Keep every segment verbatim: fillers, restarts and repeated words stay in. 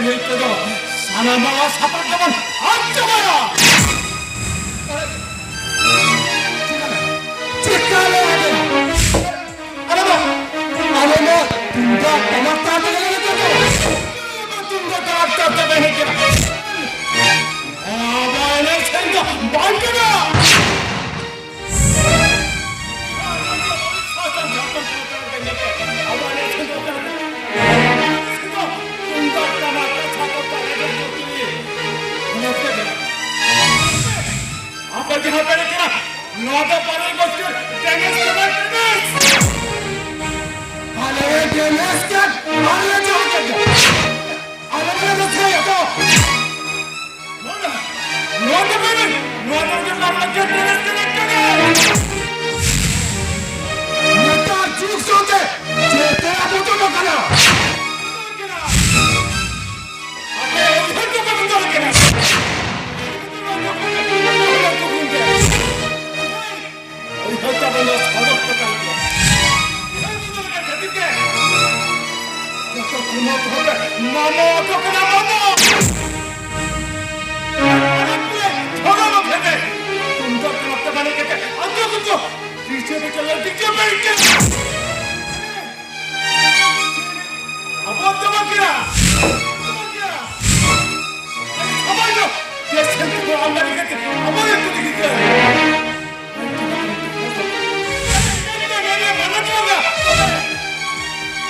ᱦᱮᱡ ᱛᱮᱫᱚ ᱥᱟᱱᱟᱢᱟᱜ ᱥᱟᱯᱟᱵ ᱫᱚᱵᱚᱱ ᱟᱫ ᱪᱟᱵᱟᱭᱟ᱾ ᱪᱮᱠᱟ ᱞᱮ ᱟᱫᱮᱨᱟ? ᱟᱞᱮ ᱫᱚ, ᱟᱞᱮ ᱫᱚ ᱛᱩᱢᱫᱟᱜ ᱴᱟᱢᱟᱠ ᱛᱟᱞ ᱛᱮᱜᱮ ᱞᱮ ᱮᱱᱮᱡ ᱠᱟᱱᱟ᱾ ᱛᱩᱢᱫᱟᱜ ᱴᱟᱢᱟᱠ ᱛᱟᱞ ᱛᱮᱜᱮ ᱮᱱᱮᱡ ᱠᱟᱱᱟ᱾ ᱟᱵᱚ ᱮᱱᱮᱡ ᱥᱮᱨᱮᱧ ᱫᱚ ᱵᱟᱝ ᱠᱟᱱᱟ᱾ ᱟᱯᱮ ᱡᱟᱦᱟᱸ ᱯᱮ ᱞᱟᱹᱭ ᱠᱟᱱᱟ, ᱱᱚᱣᱟ ᱫᱚ ᱵᱟᱨᱚ ᱵᱚᱪᱷᱚᱨ ᱰᱮᱱᱤᱥ ᱠᱟᱱᱟ, ᱰᱮᱱᱤᱥ᱾ ᱟᱞᱮ ᱰᱮᱱᱤᱥ ᱠᱟᱱ, ᱟᱞᱮ ᱡᱟᱦᱟᱸ ᱠᱟᱱ, ᱟᱞᱮ ᱞᱮ ᱨᱟᱹᱥᱠᱟᱹᱭᱟ ᱛᱚ᱾ ᱱᱚᱣᱟ ᱫᱚ, ᱱᱚᱣᱟ ᱫᱚ ᱵᱟᱝ, ᱱᱚᱣᱟ ᱫᱚ ᱵᱟᱨᱚ ᱵᱚᱪᱷᱚᱨ ᱰᱮᱱᱤᱥ ᱠᱟᱱᱟ, ᱰᱮᱱᱤᱥ᱾ ᱱᱮᱛᱟᱨ ᱡᱩᱜᱽ ᱥᱟᱶᱛᱮ ᱪᱮᱫ ᱛᱮ ᱟᱵᱚ ᱫᱚ ᱠᱟᱱᱟ? ᱟᱯᱮ ᱩᱭᱦᱟᱹᱨ ᱫᱚ ᱵᱟᱵᱚᱱ ᱫᱚᱦᱚ ᱠᱮᱫᱟ᱾ ᱩᱭᱦᱟᱹᱨ ᱫᱚ ᱵᱟᱵᱚᱱ ᱫᱚᱦᱚ ᱠᱮᱫᱟ᱾ ᱡᱚᱛᱚ ᱠᱩᱢᱟᱹ ᱠᱚ ᱦᱚᱲ ᱢᱟᱢᱚ ᱟᱠᱚ ᱠᱟᱱᱟ, ᱢᱟᱢᱚ᱾ ᱟᱨ ᱟᱯᱮ ᱫᱷᱚᱨᱚᱢ ᱠᱷᱟᱹᱛᱤᱨ ᱛᱩᱢᱫᱟᱜ ᱴᱟᱢᱟᱠ ᱛᱮ ᱵᱟᱝ ᱠᱟᱛᱮ ᱟᱠᱚ ᱠᱚ ᱰᱤᱡᱮ ᱯᱮ ᱪᱟᱞᱟᱣ, ᱰᱤᱡᱮ ᱯᱮ ᱪᱟᱞᱟᱣ᱾ ᱟᱵᱚ ᱫᱚ ᱵᱟᱝ ᱠᱟᱱᱟ᱾ ᱟᱵᱚ ᱫᱚ ᱵᱟᱝ ᱠᱟᱱᱟ᱾ ᱟᱵᱚ ᱫᱚ ᱵᱮᱥ ᱴᱷᱤᱠ ᱵᱚᱱ ᱟᱢᱫᱟᱱᱤ ᱠᱟᱛᱮ ᱟᱵᱚ ᱜᱮ ᱠᱚ ᱞᱟᱹᱜᱤᱫ ᱛᱮ᱾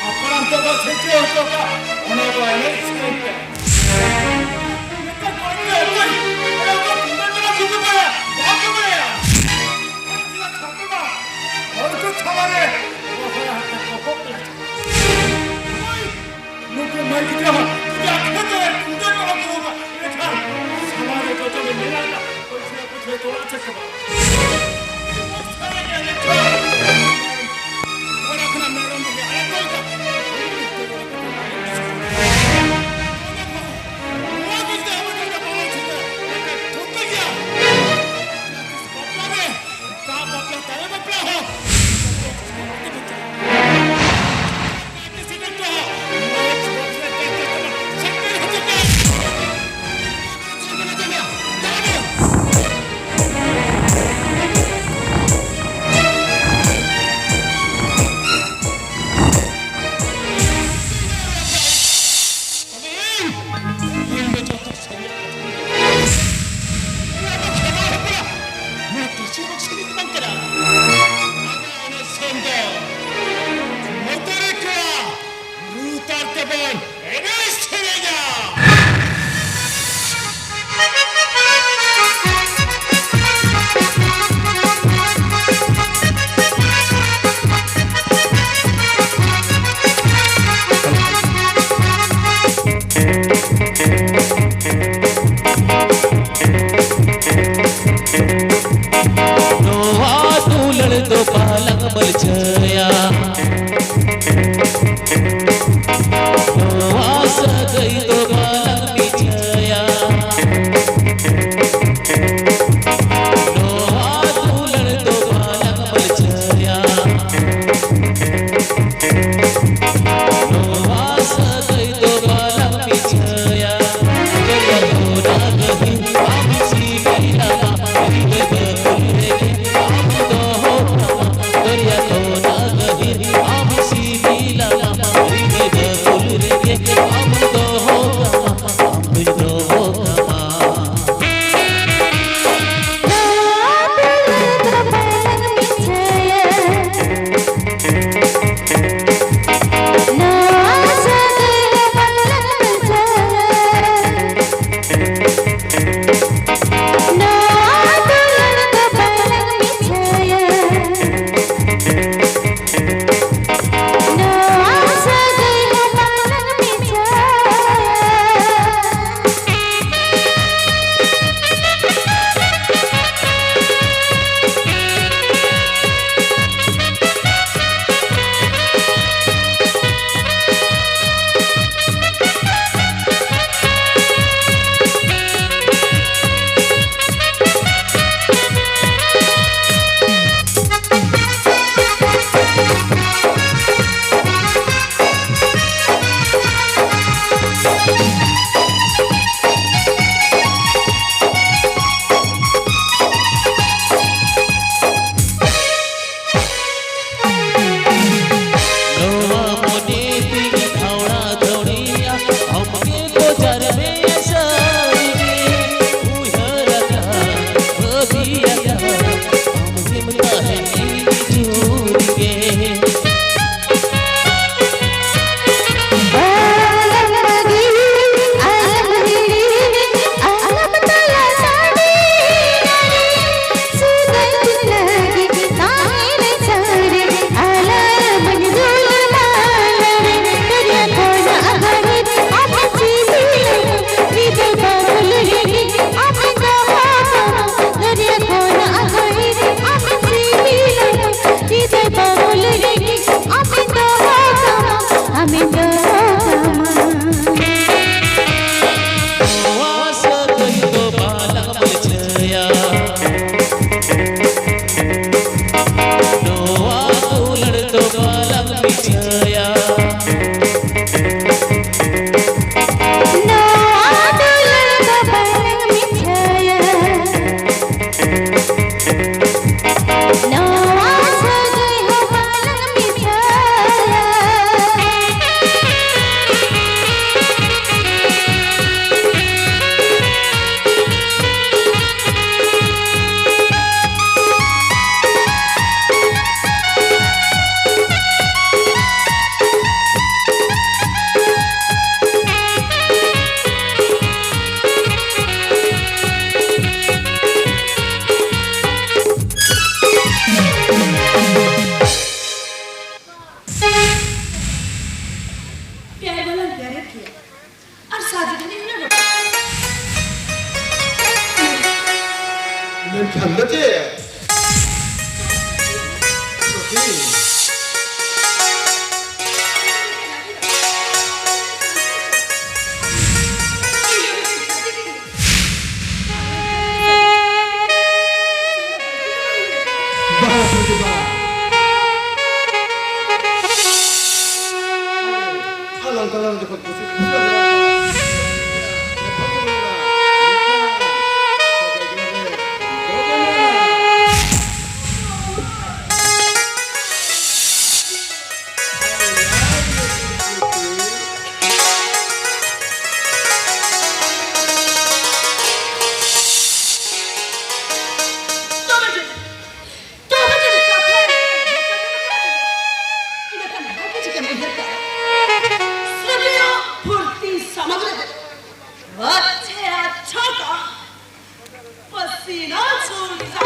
ᱦᱟᱯᱲᱟᱢ ᱠᱚᱠᱚ ᱥᱤᱨᱡᱟᱹᱣ ᱦᱚᱴᱚ ᱠᱟᱜ, ᱚᱱᱟ ᱠᱚ ᱮᱱᱮᱡ ᱥᱮᱨᱮᱧ ᱯᱮ᱾ ᱱᱮᱛᱟᱨ ᱠᱚᱲᱟ ᱜᱤᱫᱽᱨᱟᱹ ᱚᱠᱚᱭ? ᱚᱠᱚᱭ ᱠᱚ ᱛᱩᱢᱫᱟᱜ ᱴᱟᱢᱟᱠ ᱡᱩᱛᱩᱜ ᱠᱟᱱᱟ, ᱵᱟᱠᱚ ᱵᱟᱲᱟᱭᱟ᱾ ᱦᱚᱲ ᱠᱚ ᱛᱟᱞᱟᱨᱮ ᱚᱠᱚᱭ ᱦᱟᱛᱟ ᱠᱚ ᱠᱚ ᱯᱮ ᱱᱩᱠᱩ ᱢᱟᱹᱭ ᱜᱤᱫᱽᱨᱟᱹ ᱦᱚᱸ ᱡᱩᱫᱤ ᱟᱠᱷᱲᱟ ᱛᱮ ᱛᱩᱢᱫᱟᱜ ᱴᱟᱢᱟᱠ ᱠᱚ ᱨᱩᱭᱟ, ᱮᱱᱠᱷᱟᱱ ᱥᱟᱢᱟᱝ ᱨᱮ ᱡᱚᱛᱚ ᱜᱮ ᱢᱮᱱᱟᱜ ᱠᱟᱜ ᱯᱟᱹᱪᱷᱞᱟᱹ ᱯᱟᱹᱪᱷᱞᱟᱹ ᱛᱚᱲᱟ ᱪᱮᱫ ᱠᱚ ᱵᱟᱝ᱾ ᱚᱱᱟ ᱠᱷᱚᱱᱟᱜ ᱢᱮᱨᱚᱢ ᱜᱮ ᱟᱲᱟᱜ ᱠᱚ ᱞᱮᱠᱟ᱾ ᱮᱱᱮᱡ ᱥᱮᱨᱮᱧᱟ᱾ ᱱᱚᱣᱟ ᱫᱩᱞᱟᱹᱲ ᱫᱚ ᱵᱟᱞᱟᱝ ᱢᱟᱹᱞᱪᱷᱟᱹᱭᱟ, ᱱᱚᱣᱟ ᱥᱟᱹᱜᱟᱹᱭ ᱫᱚ ᱟᱨ ᱥᱟᱡᱽ ᱫᱷᱟᱱᱤ ᱦᱚᱸᱞᱮ ᱨᱚᱲᱟ᱾ ᱢᱮᱱᱠᱷᱟᱱ ᱫᱚ ᱪᱮᱫ? ᱥᱚᱛᱤ᱾ ᱵᱟᱦᱟ ᱥᱚᱛᱤ ᱵᱟᱦᱟ᱾ ᱟᱞᱟᱝ ᱛᱟᱞᱟᱝ ᱡᱚᱠᱷᱚᱱ ᱠᱩᱥᱤ ᱠᱩᱥᱤ ᱛᱚᱵᱮ ᱪᱮᱫ ᱠᱟᱛᱷᱟ? ᱤᱱᱟᱹ ᱠᱷᱟᱱ ᱵᱷᱟᱜᱮ ᱪᱤᱠᱟᱹᱢ ᱩᱭᱦᱟᱹᱨ ᱠᱟᱜᱼᱟ? ᱥᱨᱤᱵᱤᱭᱚ ᱯᱷᱩᱨᱛᱤ ᱥᱟᱢᱟᱝ ᱨᱮ ᱟᱪᱪᱷᱟ ᱟᱪᱪᱷᱟ ᱠᱟ ᱯᱟᱥᱤᱱᱟ ᱪᱷᱩᱞ ᱡᱟ᱾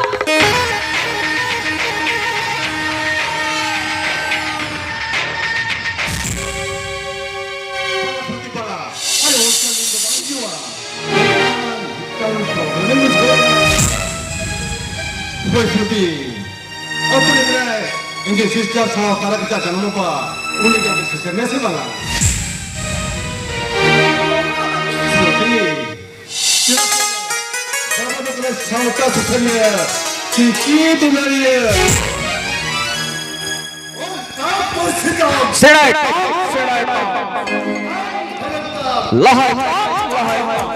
ᱟᱨ ᱦᱚᱲ ᱴᱷᱮᱱ ᱫᱚ ᱵᱟᱝ ᱦᱤᱡᱩᱜᱼᱟ᱾ ᱢᱤᱫᱴᱟᱝ problem ᱤᱧ ᱵᱩᱡᱷᱟᱹᱣ ᱮᱫᱟ᱾ ᱦᱳᱭ, ᱥᱨᱩᱛᱤ, ᱟᱹᱛᱩ ᱨᱮ ᱢᱮᱱᱟᱭ, ᱤᱧ ᱜᱮ sister ᱥᱟᱶ ᱛᱟᱨᱟ ᱠᱟᱪᱟ ᱡᱟᱱᱟᱢ ᱵᱟ, ᱩᱱᱤ ᱜᱮ ᱟᱢ sister ᱢᱮ ᱥᱮ ᱵᱟᱝᱟ? ᱥᱨᱩᱛᱤ, ᱪᱮᱫᱟᱜ ᱥᱮ ᱵᱟᱵᱟ ᱫᱚ ᱠᱟᱱᱟᱭ ᱥᱟᱶᱛᱟ ᱥᱩᱥᱟᱹᱨᱤᱭᱟᱹ, ᱪᱤᱠᱤ ᱫᱩᱞᱟᱹᱲᱤᱭᱟᱹ᱾ ᱥᱮᱬᱟᱭ ᱛᱟᱢ, ᱥᱮᱬᱟᱭ ᱛᱟᱢ᱾ ᱞᱟᱦᱟᱭ ᱛᱟᱢ, ᱞᱟᱦᱟᱭ ᱛᱟᱢ᱾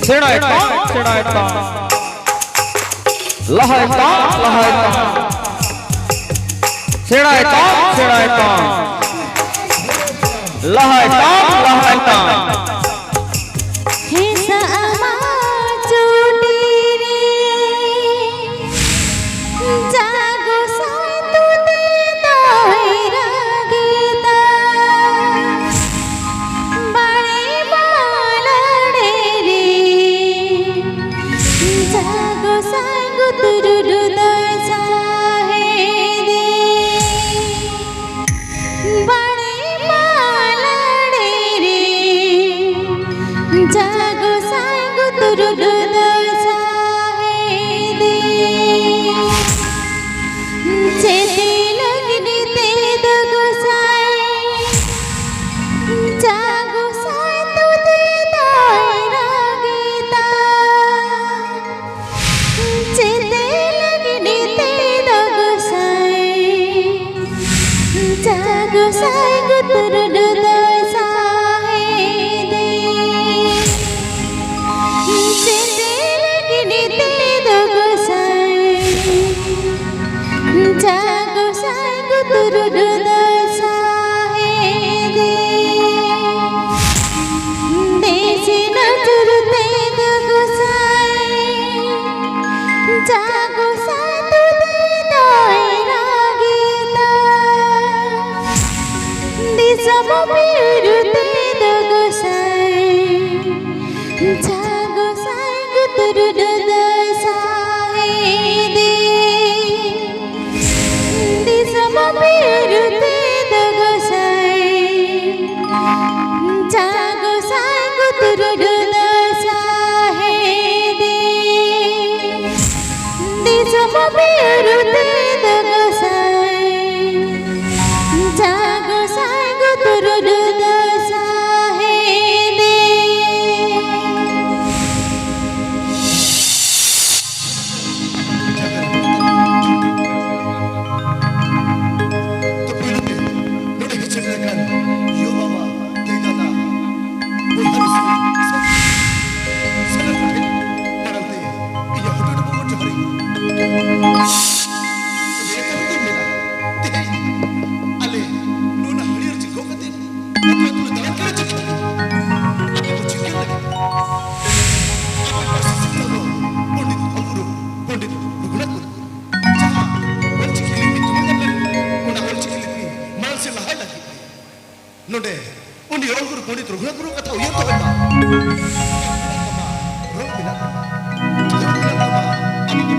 ᱥᱮᱬᱟᱭ ᱛᱟᱢ, ᱥᱮᱬᱟᱭ ᱛᱟᱢ᱾ ᱞᱟᱦᱟᱭ ᱛᱟᱢ, ᱞᱟᱦᱟᱭ ᱛᱟᱢ᱾ ᱥᱮᱬᱟᱭ ᱛᱟᱢ, ᱥᱮᱬᱟᱭ ᱛᱟᱢ᱾ ᱞᱟᱦᱟᱭ ᱛᱟᱢ, ᱞᱟᱦᱟᱭ ᱛᱟᱢ᱾ ᱦᱮᱸᱥᱟᱜ ᱟᱢᱟᱜ ᱪᱩᱴᱤ ᱨᱮ ᱡᱟ ᱜᱚᱸᱥᱟᱭ ᱛᱩᱛᱤ ᱫᱚᱭ ᱨᱟᱜᱽ ᱮᱫᱟ᱾ ᱵᱟᱲᱮ ᱵᱟᱞᱟᱲᱮ ᱨᱮ ᱡᱟ ᱜᱚᱸᱥᱟᱭ ᱜᱩᱛᱩᱨᱩ ᱫᱚᱭ ᱥᱟᱦᱮᱫᱮ᱾ ᱵᱟᱲᱮ ᱵᱟᱞᱟ ᱴᱩᱰᱩ ᱫᱚ ᱥᱟᱦᱮᱫᱮ, ᱫᱮᱥᱤ ᱱᱟᱹᱴᱩᱨ ᱛᱮᱫᱚ ᱜᱚᱸᱥᱟᱭ, ᱡᱟ ᱜᱚᱸᱥᱟᱭ ᱛᱩᱫᱮ ᱫᱚᱭ ᱨᱟᱜᱮᱫᱟ᱾ ᱫᱤᱥᱚᱢ ᱵᱤᱨᱩ ᱛᱮᱫᱚ ᱜᱚᱸᱥᱟᱭ, ᱡᱟ ᱜᱚᱸᱥᱟᱭ ᱜᱩᱛᱩᱨ ᱰᱩᱰᱟᱹ ᱥᱟᱦᱮᱫᱮ᱾ ᱫᱤᱥᱚᱢ ᱵᱤᱨᱩ ᱛᱮᱫᱚ ᱜᱚᱸᱥᱟᱭ, ᱡᱟ ᱜᱚᱸᱥᱟᱭ ᱜᱩᱛᱩᱨ ᱰᱩᱰᱟᱹ ᱥᱟᱦᱮᱫᱮ᱾ ᱫᱤᱥᱚᱢ ᱵᱤᱨᱩ ᱛᱮᱫᱚ ᱜᱚᱸᱥᱟᱭ, ᱡᱟ ᱜᱚᱸᱥᱟᱭ ᱜᱩᱛᱩᱨ ᱰᱩᱰᱟᱹ ᱥᱟᱦᱮᱫᱮ᱾ ᱛᱚ ᱯᱩᱭᱞᱩ ᱛᱮ ᱱᱚᱰᱮ ᱦᱮᱡ ᱥᱮᱴᱮᱨ ᱟᱠᱟᱱ ᱭᱳ ᱵᱟᱵᱟ, ᱫᱟᱹᱭ ᱫᱟᱫᱟ, ᱵᱚᱭᱦᱟ ᱢᱤᱥᱨᱟ, ᱥᱟᱱᱟᱢ ᱠᱚᱴᱷᱮᱱ ᱢᱟᱲᱟᱝ ᱛᱮ ᱤᱧᱟᱹᱜ ᱦᱩᱰᱩᱲ ᱵᱚᱦᱚᱜ ᱡᱚᱦᱟᱨ ᱤᱧ᱾ ᱛᱚᱵᱮ ᱮᱠᱟᱞ ᱛᱮᱧ ᱢᱮᱱᱟ, ᱛᱮᱦᱮᱧ ᱟᱞᱮ ᱱᱚᱣᱟ ᱦᱟᱹᱨᱭᱟᱹᱲ ᱪᱤᱱ ᱜᱚᱜ ᱠᱟᱛᱮ ᱟᱹᱛᱩ ᱟᱹᱛᱩ ᱞᱮ ᱫᱟᱬᱟᱱ ᱠᱟᱱᱟ ᱪᱮᱫ ᱞᱟᱹᱜᱤᱫ? ᱟᱯᱮ ᱠᱚ ᱪᱤᱠᱟᱹ ᱞᱟᱹᱜᱤᱫ? ᱟᱯᱮ ᱯᱟᱹᱨᱥᱤ ᱥᱟᱱᱛᱟᱲ ᱫᱚ ᱯᱚᱱᱰᱤᱛ ᱚᱞ ᱜᱩᱨᱩ ᱯᱚᱱᱰᱤᱛ ᱨᱚᱜᱷᱩᱱᱟᱛᱷ ᱢᱩᱨᱢᱩ ᱡᱟᱦᱟᱸ ᱚᱞᱪᱤᱠᱤ ᱞᱤᱯᱤ ᱛᱩᱢᱟᱹᱞ ᱧᱟᱢ ᱞᱮᱱ, ᱚᱱᱟ ᱚᱞᱪᱤᱠᱤ ᱞᱤᱯᱤ ᱢᱟᱲᱟᱝ ᱥᱮᱫ ᱞᱟᱦᱟᱭ ᱞᱟᱹᱜᱤᱫ ᱱᱚᱰᱮ ᱩᱱᱤ ᱚᱞ ᱜᱩᱨᱩ ᱯᱚᱱᱰᱤᱛ ᱨᱚᱜᱷᱩᱱᱟᱛᱷ ᱢᱩᱨᱢᱩ ᱠᱟᱛᱷᱟ ᱩᱭᱦᱟᱹᱨ ᱫᱚᱦᱚᱭ ᱢᱟ᱾ ᱨᱚᱲ ᱢᱮᱱᱟᱜ ᱛᱟᱢᱟ, ᱨᱚᱲ ᱢᱮᱱᱟᱜ ᱛᱟᱢᱟ᱾ ᱟᱢ ᱫᱚ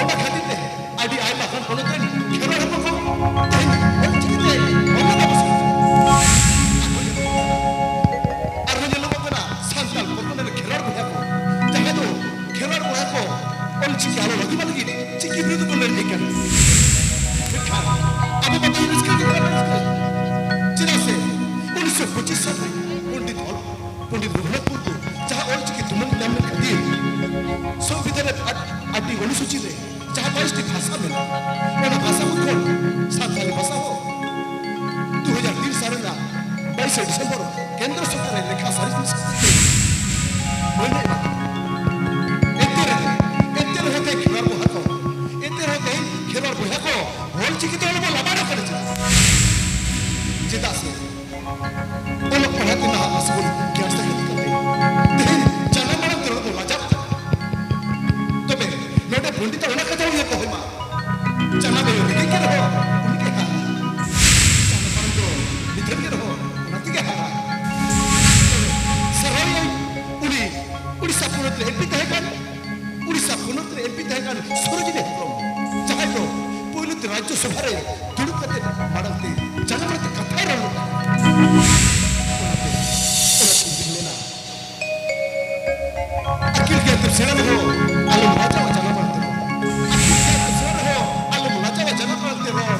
ᱚᱱᱟ ᱠᱷᱟᱹᱛᱤᱨ ᱛᱮ ᱟᱹᱰᱤ ᱟᱭᱢᱟ ᱜᱟᱱ ᱦᱚᱲ ᱫᱚ ᱠᱷᱮᱨᱣᱟᱲ ᱦᱚᱯᱚᱱ ᱠᱚ ᱛᱮᱦᱮᱧ ᱚᱞ ᱪᱤᱠᱤ ᱛᱮ ᱚᱞ ᱠᱟᱛᱮ ᱵᱚᱥᱮ ᱟᱨᱦᱚᱸ ᱧᱮᱞᱚᱜᱚᱜ ᱠᱟᱱᱟ ᱥᱟᱱᱛᱟᱲ ᱯᱚᱨᱜᱚᱱᱟ ᱨᱮ ᱠᱷᱮᱨᱣᱟᱲ ᱵᱚᱭᱦᱟ ᱠᱚ, ᱡᱟᱦᱟᱸᱭ ᱫᱚ ᱠᱷᱮᱨᱣᱟᱲ ᱵᱚᱭᱦᱟ ᱠᱚ ᱚᱞ ᱪᱤᱠᱤ ᱟᱞᱚ ᱞᱟᱹᱜᱤᱫ ᱢᱟ ᱞᱟᱹᱜᱤᱫ ᱪᱤᱠᱤ ᱵᱤᱨᱩᱫᱷ ᱠᱚ ᱞᱟᱹᱲᱦᱟᱹᱭ ᱠᱟᱱᱟ᱾ ᱢᱮᱱᱠᱷᱟᱱ ᱟᱵᱚ ᱵᱟᱵᱚᱱ ᱨᱟᱹᱥᱠᱟᱹ ᱜᱮ ᱵᱟᱵᱚᱱ ᱨᱟᱹᱥᱠᱟᱹ᱾ ᱪᱮᱫᱟᱜ ᱥᱮ ᱩᱱᱤᱥᱥᱚ ᱯᱚᱸᱪᱤᱥ ᱥᱟᱞ ᱨᱮ ᱯᱚᱱᱰᱤᱛ ᱚᱞ ᱯᱚᱱᱰᱤᱛ ᱨᱚᱜᱷᱩᱱᱟᱛᱷ ᱢᱩᱨᱢᱩ ᱡᱟᱦᱟᱸ ᱚᱞᱪᱤᱠᱤ ᱛᱩᱢᱟᱹᱞ ᱧᱟᱢ ᱞᱮᱱ ᱠᱷᱟᱹᱛᱤᱨ ᱥᱚᱝᱵᱤᱫᱷᱟᱱ ᱨᱮ ᱟᱹᱰ-, ᱟᱹᱰᱤ ᱚᱱᱩᱥᱩᱪᱤ ᱨᱮ ᱡᱟᱦᱟᱸ ᱵᱟᱭᱤᱥ ᱴᱤ ᱵᱷᱟᱥᱟ ᱢᱮᱱᱟᱜᱼᱟ, ᱚᱱᱟ ᱵᱷᱟᱥᱟ ᱠᱚ ᱠᱷᱚᱱ ᱥᱟᱱᱛᱟᱲᱤ ᱵᱷᱟᱥᱟ ᱦᱚᱸ ᱫᱩ ᱦᱟᱡᱟᱨ ᱛᱤᱱ ᱥᱟᱞ ᱨᱮ ᱥᱮ ᱰᱤᱥᱮᱢᱵᱚᱨ ᱠᱮᱱᱫᱨᱚ ᱥᱚᱨᱠᱟᱨ ᱮ ᱞᱮᱠᱷᱟ ᱥᱟᱹᱨᱤ ᱥᱟᱹᱨᱤ ᱢᱟᱹᱱᱮ ᱮᱢᱟ ᱠᱚᱣᱟ᱾ ᱮᱱᱛᱮ ᱨᱮᱦᱚᱸ, ᱮᱱᱛᱮ ᱨᱮᱦᱚᱸ ᱛᱮᱦᱮᱧ ᱠᱷᱮᱞᱣᱟᱲ ᱵᱚᱭᱦᱟ ᱠᱚ, ᱮᱱᱛᱮ ᱨᱮᱦᱚᱸ ᱛᱮᱦᱮᱧ ᱠᱷᱮᱞᱣᱟᱲ ᱵᱚᱭᱦᱟ ᱠᱚ ᱚᱞ ᱪᱤᱠᱤ ᱛᱮ ᱚᱞ ᱵᱚᱱ ᱞᱟᱵᱟᱲ ᱟᱠᱟᱱᱟ᱾ ᱪᱮᱫᱟᱜ? ᱪᱮᱫᱟᱜ ᱥᱮ ᱚᱞᱚᱜ ᱯᱟᱲᱦᱟᱜ ᱛᱮ ᱱᱟᱦᱟᱜ ᱟᱥᱚᱞ ᱜᱮᱭᱟᱱ ᱥᱮᱪᱮᱫ ᱠᱟᱛᱮ ᱛᱮᱦᱮᱧ ᱡᱟᱱᱟᱢ ᱟᱲᱟᱝ ᱛᱮ ᱨᱚᱲ ᱵᱚᱱ ᱞᱟᱡᱟᱜ ᱠᱟᱱᱟ᱾ ᱛᱚᱵᱮ ᱱᱚᱰᱮ ᱯᱚᱱᱰᱤᱛ ᱚᱱᱟ ᱠᱟᱛᱷᱟ ᱩᱭᱦᱟᱹᱨ ᱫᱚᱦᱚᱭ ᱢᱟ, ᱡᱟᱱᱟᱢ ᱟᱭᱳ ᱨᱮᱸᱜᱮᱡ ᱜᱮ ᱨᱮᱦᱚᱸ ᱩᱱᱤ ᱜᱮ ᱦᱟᱨᱟ᱾ ᱡᱟᱱᱟᱢ ᱟᱲᱟᱝ ᱫᱚ ᱱᱤᱫᱷᱟᱹᱱ ᱜᱮ ᱨᱮᱦᱚᱸ ᱚᱱᱟ ᱛᱮᱜᱮ ᱦᱟᱨᱟ᱾ ᱥᱟᱨᱦᱟᱣ ᱩᱱᱤ ᱩᱲᱤᱥᱥᱟ ᱯᱚᱱᱚᱛ ᱨᱮ ᱮᱢᱯᱤ ᱛᱟᱦᱮᱸ ᱠᱟᱱ, ᱩᱲᱤᱥᱥᱟ ᱯᱚᱱᱚᱛ ᱨᱮ ᱮᱢᱯᱤ ᱛᱟᱦᱮᱸ ᱠᱟᱱ ᱥᱚᱨᱳᱡᱤᱱᱤ ᱦᱮᱢᱵᱨᱚᱢ, ᱡᱟᱦᱟᱸᱭ ᱫᱚ ᱯᱳᱭᱞᱳ ᱛᱮ ᱨᱟᱡᱽᱡᱚ ᱥᱚᱵᱷᱟ ᱨᱮ ᱫᱩᱲᱩᱵ ᱠᱟᱛᱮ ᱢᱟᱲᱟᱝ ᱛᱮ ᱡᱟᱱᱟᱢ ᱟᱲᱟᱝ ᱛᱮ ᱠᱟᱛᱷᱟᱭ ᱨᱚᱲ ᱞᱮᱫᱟ᱾ ᱚᱱᱟᱛᱮ, ᱚᱱᱟᱛᱮ ᱤᱧ ᱢᱮᱱᱟ, ᱟᱹᱠᱤᱞ ᱜᱮᱭᱟᱱ ᱛᱮᱢ ᱥᱮᱬᱟ ᱨᱮᱦᱚᱸ ᱟᱞᱚᱢ ᱞᱟᱡᱟᱣᱟ ᱡᱟᱱᱟᱢ ᱟᱲᱟᱝ ᱛᱮ ᱨᱚᱲ᱾ ᱟᱹᱠᱤᱞ ᱜᱮᱭᱟᱱ ᱛᱮᱢ ᱥᱮᱬᱟ ᱨᱮᱦᱚᱸ ᱟᱞᱚᱢ ᱞᱟᱡᱟᱣᱟ ᱡᱟᱱᱟᱢ ᱟᱲᱟᱝ ᱛᱮ ᱨᱚᱲ᱾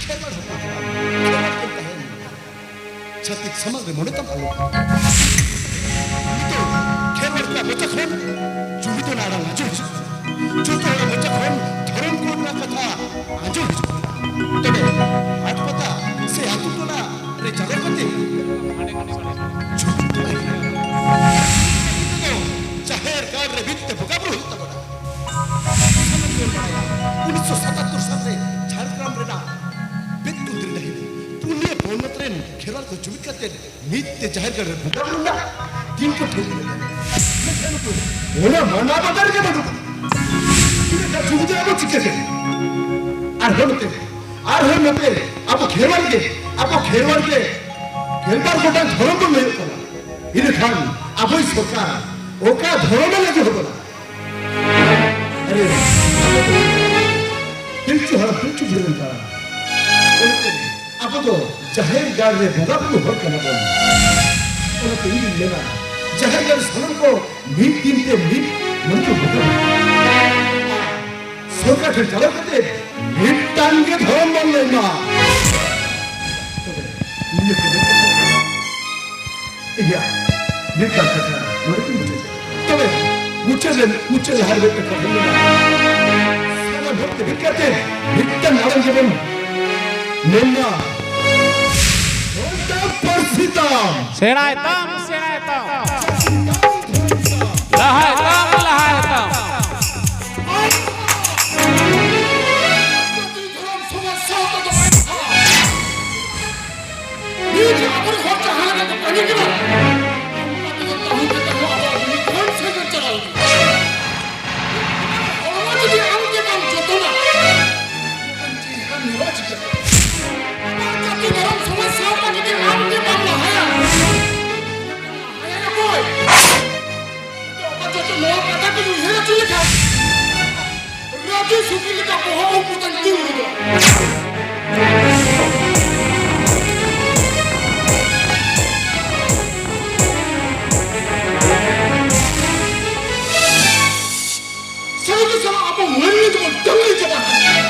ᱠᱷᱮᱨᱣᱟᱲ ᱦᱚᱯᱚᱱ ᱠᱟᱱᱟᱢ, ᱠᱷᱮᱨᱣᱟᱲ ᱜᱮᱢ ᱛᱟᱦᱮᱱ᱾ ᱪᱷᱟᱹᱛᱤᱠ ᱥᱟᱢᱟᱝ ᱨᱮ ᱢᱚᱱᱮ ᱛᱟᱢ ᱟᱞᱚ᱾ ᱱᱤᱛᱚᱜ ᱠᱷᱮᱨᱣᱟᱲ ᱠᱚᱣᱟᱜ ᱢᱚᱪᱟ ᱠᱷᱚᱱ ᱡᱩᱢᱤᱫ ᱨᱮᱱᱟᱜ ᱟᱲᱟᱝ ᱟᱸᱡᱚᱢ ᱦᱤᱡᱩᱜ ᱠᱟᱱᱟ᱾ ᱡᱚᱛᱚ ᱦᱚᱲᱟᱜ ᱢᱚᱪᱟ ᱠᱷᱚᱱ ᱫᱷᱚᱨᱚᱢ ᱠᱳᱰ ᱨᱮᱱᱟᱜ ᱠᱟᱛᱷᱟ ᱟᱸᱡᱚᱢ ᱦᱤᱡᱩᱜ ᱠᱟᱱᱟ᱾ ᱛᱚᱵᱮ ᱦᱟᱴ ᱯᱟᱛᱟ ᱥᱮ ᱟᱹᱛᱩ ᱴᱚᱞᱟ ᱨᱮ ᱪᱟᱞᱟᱣ ᱠᱟᱛᱮ ᱡᱩᱢᱤᱫ ᱫᱚ ᱵᱟᱭ ᱜᱟᱱᱚᱜᱼᱟ᱾ ᱡᱟᱦᱮᱨ ᱜᱟᱲ ᱨᱮ ᱢᱤᱫ ᱛᱮ ᱵᱚᱸᱜᱟ ᱵᱩᱨᱩ ᱦᱩᱭᱩᱜ ᱛᱟᱵᱚᱱᱟ᱾ ᱥᱟᱱᱟᱢ ᱠᱚ ᱵᱟᱲᱟᱭᱟ, ᱩᱱᱤᱥᱥᱚ ᱥᱟᱛᱟᱛᱛᱳᱨ ᱥᱟᱞ ᱨᱮ ᱡᱷᱟᱲᱜᱨᱟᱢ ᱨᱮᱱᱟᱜ ᱵᱮᱛᱠᱩᱸᱫᱽᱨᱤ ᱰᱟᱹᱦᱤ ᱨᱮ ᱯᱩᱱᱭᱟᱹ ᱯᱚᱱᱚᱛ ᱨᱮᱱ ᱠᱷᱮᱨᱣᱟᱲ ᱠᱚ ᱡᱩᱢᱤᱫ ᱠᱟᱛᱮ ᱢᱤᱫ ᱛᱮ ᱡᱟᱦᱮᱨ ᱜᱟᱲ ᱨᱮ ᱵᱚᱸᱜᱟ ᱵᱩᱨᱩ ᱨᱮᱱᱟᱜ ᱫᱤᱱ ᱠᱚ ᱴᱷᱟᱹᱣᱠᱟᱹ ᱞᱮᱫᱟ᱾ ᱢᱮᱱᱠᱷᱟᱱ ᱱᱩᱠᱩ ᱚᱱᱟ ᱢᱟᱱᱟᱣ ᱵᱟᱛᱟᱣ ᱨᱮᱜᱮ ᱵᱟᱹᱱᱩᱜ ᱠᱚᱣᱟ᱾ ᱤᱱᱟᱹ ᱠᱷᱟᱱ ᱡᱩᱢᱤᱫ ᱟᱵᱚ ᱪᱤᱠᱟᱹᱛᱮ? ᱟᱨᱦᱚᱸ ᱱᱚᱛᱮ, ᱟᱨᱦᱚᱸ ᱱᱚᱛᱮ ᱟᱵᱚ ᱠᱷᱮᱨᱣᱟᱲ ᱜᱮ, ᱟᱵᱚ ᱠᱷᱮᱨᱣᱟᱲ ᱜᱮ ᱜᱮᱞᱵᱟᱨ ᱜᱚᱴᱟᱝ ᱫᱷᱚᱨᱚᱢ ᱵᱚᱱ ᱞᱟᱹᱭᱚᱜ ᱠᱟᱱᱟ᱾ ᱤᱱᱟᱹ ᱠᱷᱟᱱ ᱟᱵᱚᱭᱤᱡ ᱥᱚᱨᱠᱟᱨ ᱚᱠᱟ ᱫᱷᱚᱨᱚᱢᱮ ᱞᱟᱹᱜᱩ ᱦᱚᱴᱚ ᱠᱟᱜᱼᱟ? ᱟᱨᱮ, ᱟᱵᱚ ᱫᱚ ᱯᱤᱞᱪᱩ ᱦᱟᱲᱟᱢ ᱯᱤᱞᱪᱩ ᱵᱩᱲᱦᱤ ᱨᱮᱱ ᱠᱟᱱᱟ᱾ ᱚᱱᱟᱛᱮ ᱟᱵᱚ ᱫᱚ ᱡᱟᱦᱮᱨ ᱜᱟᱲ ᱨᱮ ᱵᱚᱸᱜᱟ ᱵᱩᱨᱩ ᱦᱚᱲ ᱠᱟᱱᱟ ᱵᱚᱱ᱾ ᱚᱱᱟᱛᱮ ᱤᱧ ᱢᱮᱱᱟ, ᱡᱟᱦᱮᱨ ᱜᱟᱲ ᱥᱟᱱᱟᱢ ᱠᱚ ᱢᱤᱫ ᱫᱤᱱ ᱛᱮ ᱢᱤᱫ ᱢᱚᱱᱮ ᱛᱮ ᱵᱚᱸᱜᱟ ᱵᱩᱨᱩ᱾ ᱥᱚᱨᱠᱟᱨ ᱴᱷᱮᱱ ᱪᱟᱞᱟᱣ ᱠᱟᱛᱮ ᱢᱤᱫᱴᱟᱝ ᱜᱮ ᱫᱷᱚᱨᱚᱢ ᱵᱚᱱ ᱞᱟᱹᱭ ᱢᱟ᱾ ᱛᱚᱵᱮ ᱱᱤᱭᱟᱹ ᱠᱚ ᱤᱧᱟᱹᱜ ᱢᱤᱫᱴᱟᱝ ᱠᱟᱛᱷᱟ ᱱᱚᱰᱮ ᱜᱤᱧ ᱢᱩᱪᱟᱹᱫ᱾ ᱛᱚᱵᱮ ᱢᱩᱪᱟᱹᱫ ᱨᱮ, ᱢᱩᱪᱟᱹᱫ ᱞᱟᱦᱟ ᱨᱮ ᱢᱤᱫᱴᱟᱝ ᱠᱟᱛᱷᱟ ᱢᱮᱱᱟᱜᱼᱟ᱾ ᱥᱟᱱᱟᱢ ᱦᱚᱲ ᱛᱮ ᱢᱤᱫ ᱠᱟᱛᱮ ᱢᱤᱫᱴᱟᱝ ᱟᱲᱟᱝ ᱜᱮᱵᱚᱱ ᱢᱮᱱ ᱢᱟ, ᱚᱞ ᱯᱟᱹᱨᱥᱤ ᱛᱟᱢ᱾ ᱥᱮᱬᱟᱭ ᱛᱟᱢ, ᱥᱮᱬᱟᱭ ᱛᱟᱢ᱾ ᱞᱟᱦᱟᱭ ᱛᱟᱢ, ᱞᱟᱦᱟᱭ ᱛᱟᱢ᱾ ᱱᱤᱛ ᱟᱵᱚᱨᱮᱱ ᱦᱚᱲ ᱡᱟᱦᱟᱸ ᱞᱮᱠᱟ ᱠᱚ ᱠᱟᱹᱢᱤ ᱠᱟᱱᱟ, ᱚᱱᱠᱟ ᱛᱮᱜᱮ ᱛᱟᱦᱮᱸ ᱠᱟᱛᱮ ᱦᱚᱸ ᱟᱵᱚᱣᱟᱜ ᱢᱤᱫ ᱦᱚᱲ ᱥᱮᱸᱜᱮᱞ ᱪᱟᱞᱟᱣ ᱤᱫᱤᱜᱼᱟ᱾ ᱦᱚᱲᱢᱚ ᱡᱩᱫᱤ ᱟᱢ ᱜᱮ ᱵᱟᱢ ᱡᱚᱛᱚᱱᱟ, ᱪᱮᱦᱨᱟ ᱧᱮᱞᱚᱜᱼᱟ ᱪᱤᱠᱟᱹᱛᱮ? ᱟᱢᱟᱜ ᱡᱟᱹᱛᱤ ᱫᱷᱚᱨᱚᱢ ᱥᱚᱢᱟᱡᱽ ᱥᱟᱶᱛᱟ ᱡᱩᱫᱤ ᱟᱢ ᱜᱮ ᱵᱟᱢ ᱞᱟᱦᱟᱭᱟ, ᱞᱟᱦᱟᱭᱟ ᱚᱠᱚᱭ? ᱚᱠᱟ ᱪᱚ ᱱᱚᱣᱟ ᱠᱟᱛᱷᱟ ᱠᱚᱧ ᱩᱭᱦᱟᱹᱨ ᱦᱚᱪᱚ ᱞᱮᱠᱷᱟᱱ ᱨᱟᱹᱡᱩ ᱥᱩᱠᱨᱤ ᱞᱮᱠᱟ ᱵᱚᱦᱚᱜ ᱩᱵ ᱠᱚᱛᱟᱧ ᱛᱩᱞ ᱜᱚᱫᱚᱜᱼᱟ᱾ ᱥᱟᱹᱨᱤ ᱜᱮ ᱥᱟᱞᱟ ᱟᱵᱚ ᱢᱟᱹᱱᱢᱤ ᱫᱚᱵᱚ ᱰᱟᱹᱝᱨᱤ ᱪᱟᱵᱟ ᱟᱠᱟᱱᱟ᱾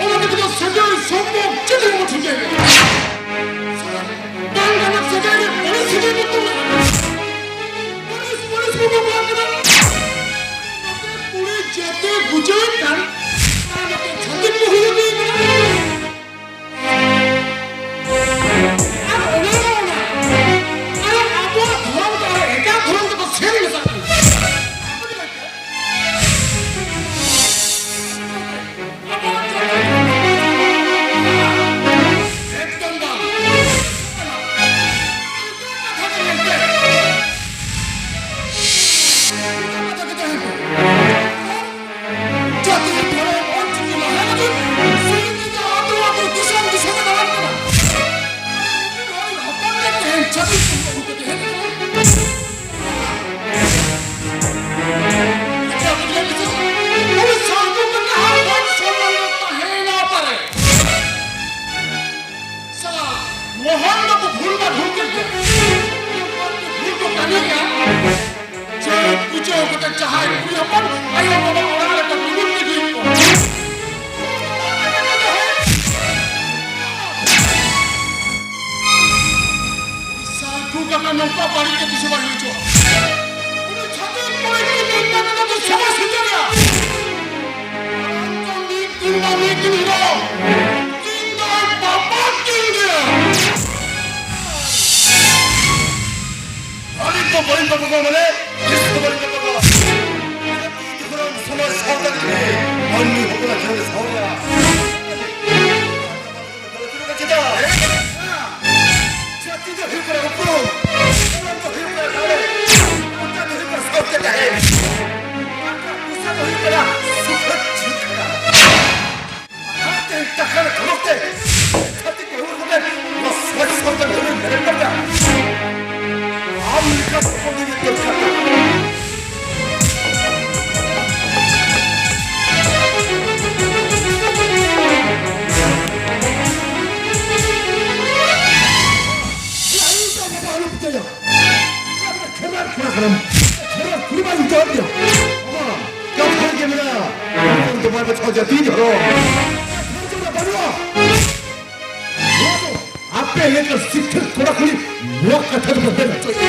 ᱚᱱᱟ ᱛᱮᱜᱮ ᱫᱚ ᱥᱟᱹᱜᱟᱹᱭ ᱥᱚᱢᱯᱚᱨᱠ ᱪᱮᱫ ᱦᱚᱸ ᱵᱟᱵᱚ ᱴᱷᱤᱠᱟᱹᱭᱮᱫᱟ᱾ ᱥᱟᱞᱟ ᱵᱟᱝ ᱜᱟᱱᱚᱜ ᱥᱟᱹᱜᱟᱹᱭ ᱨᱮ ᱵᱟᱹᱲᱤᱡ ᱥᱟᱹᱜᱟᱹᱭ ᱵᱚ ᱛᱚᱞ ᱟᱠᱟᱫᱟ᱾ ᱵᱟᱹᱲᱤᱡ, ᱵᱟᱹᱲᱤᱡ ᱵᱚ ᱵᱮᱵᱚᱦᱟᱨ ᱠᱟᱫᱟ᱾ ᱱᱚᱛᱮ ᱠᱩᱲᱤ ᱡᱮᱛᱮ ᱵᱩᱡᱷᱟᱹᱣᱮᱫ ᱠᱟᱱ, ᱟᱨ ᱱᱚᱛᱮ ᱪᱷᱟᱹᱛᱤᱠ ᱠᱚ ᱦᱩᱭ ᱤᱫᱤᱭᱮᱫ ᱠᱟᱱᱟ᱾ ᱟᱨ ᱚᱱᱟ ᱫᱚ ᱚᱱᱟ᱾ ᱟᱨ ᱟᱵᱚᱣᱟᱜ ᱫᱷᱚᱨᱚᱢ ᱫᱚ ᱟᱨ ᱮᱴᱟᱜ ᱫᱷᱚᱨᱚᱢ ᱫᱚᱠᱚ ᱥᱮᱱ ᱢᱮᱥᱟᱜ ᱠᱟᱱᱟ᱾ ᱟᱵᱚᱣᱟᱜ ᱫᱷᱚᱨᱚᱢ ᱫᱚ ᱮᱠᱫᱚᱢ ᱵᱟᱝ᱾ ᱠᱟᱛᱷᱟ ᱫᱚ ᱮᱱᱛᱮ᱾ ᱠᱟᱛᱷᱟ ᱫᱚ ᱮᱱᱛᱮ᱾ ᱡᱟᱹᱛᱤ ᱫᱷᱚᱨᱚᱢ ᱚᱞ ᱪᱤᱠᱤ ᱞᱟᱦᱟ ᱞᱟᱹᱜᱤᱫ ᱥᱤᱧ ᱧᱤᱫᱟᱹ ᱟᱹᱛᱩ ᱟᱹᱛᱩ ᱫᱤᱥᱚᱢ ᱫᱤᱥᱚᱢ ᱮ ᱫᱟᱬᱟᱱ ᱠᱟᱱᱟ᱾ ᱩᱱᱤ ᱦᱚᱸᱭ ᱦᱚᱯᱚᱱ ᱞᱮᱱ ᱛᱟᱦᱮᱸᱫ ᱪᱷᱟᱹᱛᱤᱠ ᱠᱚ ᱟᱹᱜᱩ ᱠᱟᱛᱮ ᱦᱮᱡ ᱮᱱᱟ᱾ ᱟᱪᱪᱷᱟ, ᱵᱩᱡᱷᱟᱹᱣ ᱠᱮᱫᱟ? ᱩᱱᱤ ᱥᱟᱱᱛᱩ ᱠᱟᱱᱟ ᱟᱨ ᱢᱟᱱ ᱥᱚᱱᱢᱟᱱ ᱫᱚ ᱛᱟᱦᱮᱸᱭᱮᱱᱟ ᱚᱠᱟᱨᱮ? ᱥᱟᱞᱟ, ᱢᱚᱦᱚᱱ ᱫᱚᱠᱚ ᱵᱷᱩᱞ ᱢᱟ ᱵᱷᱩᱞ ᱠᱮᱫ ᱜᱮ᱾ ᱵᱷᱩᱞ ᱠᱚ ᱠᱟᱹᱢᱤ ᱜᱮᱭᱟ᱾ ᱡᱟᱹᱛ ᱯᱩᱡᱟᱹ ᱠᱟᱛᱮ ᱡᱟᱦᱟᱸᱭ ᱠᱩᱲᱤ ᱦᱚᱯᱚᱱ ᱟᱭᱳ ᱵᱟᱵᱟ ᱚᱲᱟᱜ ᱨᱮ ᱠᱟᱹᱢᱤ ᱵᱚᱱ ᱤᱫᱤᱭᱮᱫ ᱠᱚᱣᱟ᱾ ᱥᱟᱹᱫᱷᱩ ᱠᱟᱱᱟ ᱱᱚᱝᱠᱟ ᱵᱟᱹᱲᱤᱡ ᱠᱚ ᱫᱤᱥᱟᱹ ᱵᱟᱭ ᱦᱩᱭ ᱦᱚᱪᱚᱣᱟᱜ᱾ ᱩᱱᱤ ᱪᱷᱟᱹᱛᱤᱠ ᱠᱚᱲᱟ ᱜᱤᱫᱽᱨᱟᱹ ᱢᱮᱱ ᱠᱟᱛᱮ ᱫᱚ ᱥᱚᱢᱟᱡᱽ ᱥᱩᱫᱷᱟᱹᱨᱟ᱾ ᱟᱢ ᱫᱚ ᱢᱤᱫ ᱫᱤᱱ ᱵᱟ ᱢᱤᱫ ᱫᱤᱱ ᱦᱤᱞᱳᱜ ᱤᱧ ᱫᱚ ᱵᱟᱵᱟ ᱠᱤᱱ ᱜᱮᱭᱟ᱾ ᱵᱟᱹᱲᱤᱡ ᱵᱟᱠᱚ ᱠᱚᱣᱟ ᱢᱟᱱᱮ, ᱛᱤᱥ ᱦᱚᱸ ᱵᱟᱹᱲᱤᱡ ᱵᱟᱠᱚ ᱠᱚᱣᱟ᱾ ᱡᱟᱹᱛᱤ ᱫᱷᱚᱨᱚᱢ ᱥᱚᱢᱟᱡᱽ ᱥᱟᱶᱛᱟ ᱡᱩᱫᱤ ᱢᱟᱹᱱᱢᱤ ᱦᱚᱯᱚᱱᱟᱜ ᱡᱤᱭᱚᱱ ᱨᱮ ᱥᱟᱶᱭᱟ᱾ ᱪᱮᱫᱟᱜ? ᱡᱟᱹᱛᱤ ᱫᱚ ᱦᱩᱭᱩᱜ ᱠᱟᱱᱟ ᱩᱯᱨᱩᱢ, ᱫᱷᱚᱨᱚᱢ ᱫᱚ ᱦᱩᱭᱩᱜ ᱠᱟᱱᱟ ᱫᱟᱲᱮ, ᱥᱟᱶᱛᱟ ᱫᱚ ᱦᱩᱭᱩᱜ ᱠᱟᱱᱟ ᱥᱟᱶᱛᱮ ᱛᱟᱦᱮᱸ, ᱴᱟᱠᱟ ᱯᱚᱭᱥᱟ ᱫᱚ ᱦᱩᱭᱩᱜ ᱠᱟᱱᱟ ᱥᱩᱠᱷ ᱡᱤᱭᱚᱱ ᱠᱷᱟᱸᱰᱟᱣ᱾ ᱟᱨ ᱛᱮᱦᱮᱧ ᱴᱟᱠᱟ ᱨᱮ ᱠᱷᱚᱨᱚᱪ ᱛᱮ ᱪᱷᱟᱹᱛᱤᱠ ᱠᱚ ᱦᱩᱭ ᱠᱟᱛᱮ ᱱᱚᱣᱟ ᱥᱚᱢᱟᱡᱽ ᱥᱟᱶᱛᱟ ᱞᱟᱹᱲᱦᱟᱹᱭ ᱢᱮᱱᱮᱫ ᱠᱟᱱᱟ᱾ ᱟᱢ ᱞᱮᱠᱟ ᱦᱚᱯᱚᱱ ᱫᱚ ᱤᱧᱟᱹᱜ ᱫᱚᱨᱠᱟᱨ ᱠᱟᱱᱟ᱾ ᱟᱭᱳ ᱫᱚ ᱵᱟᱵᱟ ᱟᱞᱚᱢ ᱢᱮᱛᱟᱭᱟ᱾ ᱠᱷᱮᱨᱣᱟᱲ ᱠᱚᱲᱟ ᱠᱟᱱᱟᱢ᱾ ᱠᱷᱮᱨᱣᱟᱲ ᱠᱩᱲᱤ ᱢᱟ ᱤᱧ ᱫᱚ ᱵᱟᱹᱧ ᱵᱟᱵᱟ, ᱠᱟᱛᱷᱟ ᱨᱮᱜᱮ ᱢᱮᱱᱟᱜᱼᱟ, ᱫᱷᱚᱨᱚᱢ ᱫᱚ ᱵᱟᱭ ᱵᱟᱪᱷᱟᱣᱟ ᱡᱟᱹᱛᱤ ᱫᱷᱚᱨᱚᱢ᱾ ᱫᱷᱚᱨᱚᱢ ᱫᱚ ᱵᱟᱹᱱᱩᱜᱼᱟ᱾ ᱱᱚᱣᱟ ᱫᱚ ᱟᱯᱮ ᱞᱮᱠᱟ ᱥᱤᱠᱠᱷᱤᱛ ᱠᱚᱲᱟ ᱠᱩᱲᱤ ᱱᱚᱣᱟ ᱠᱟᱛᱷᱟ ᱫᱚ ᱵᱟᱯᱮ ᱢᱮᱱ ᱦᱚᱪᱚᱭᱮᱫ᱾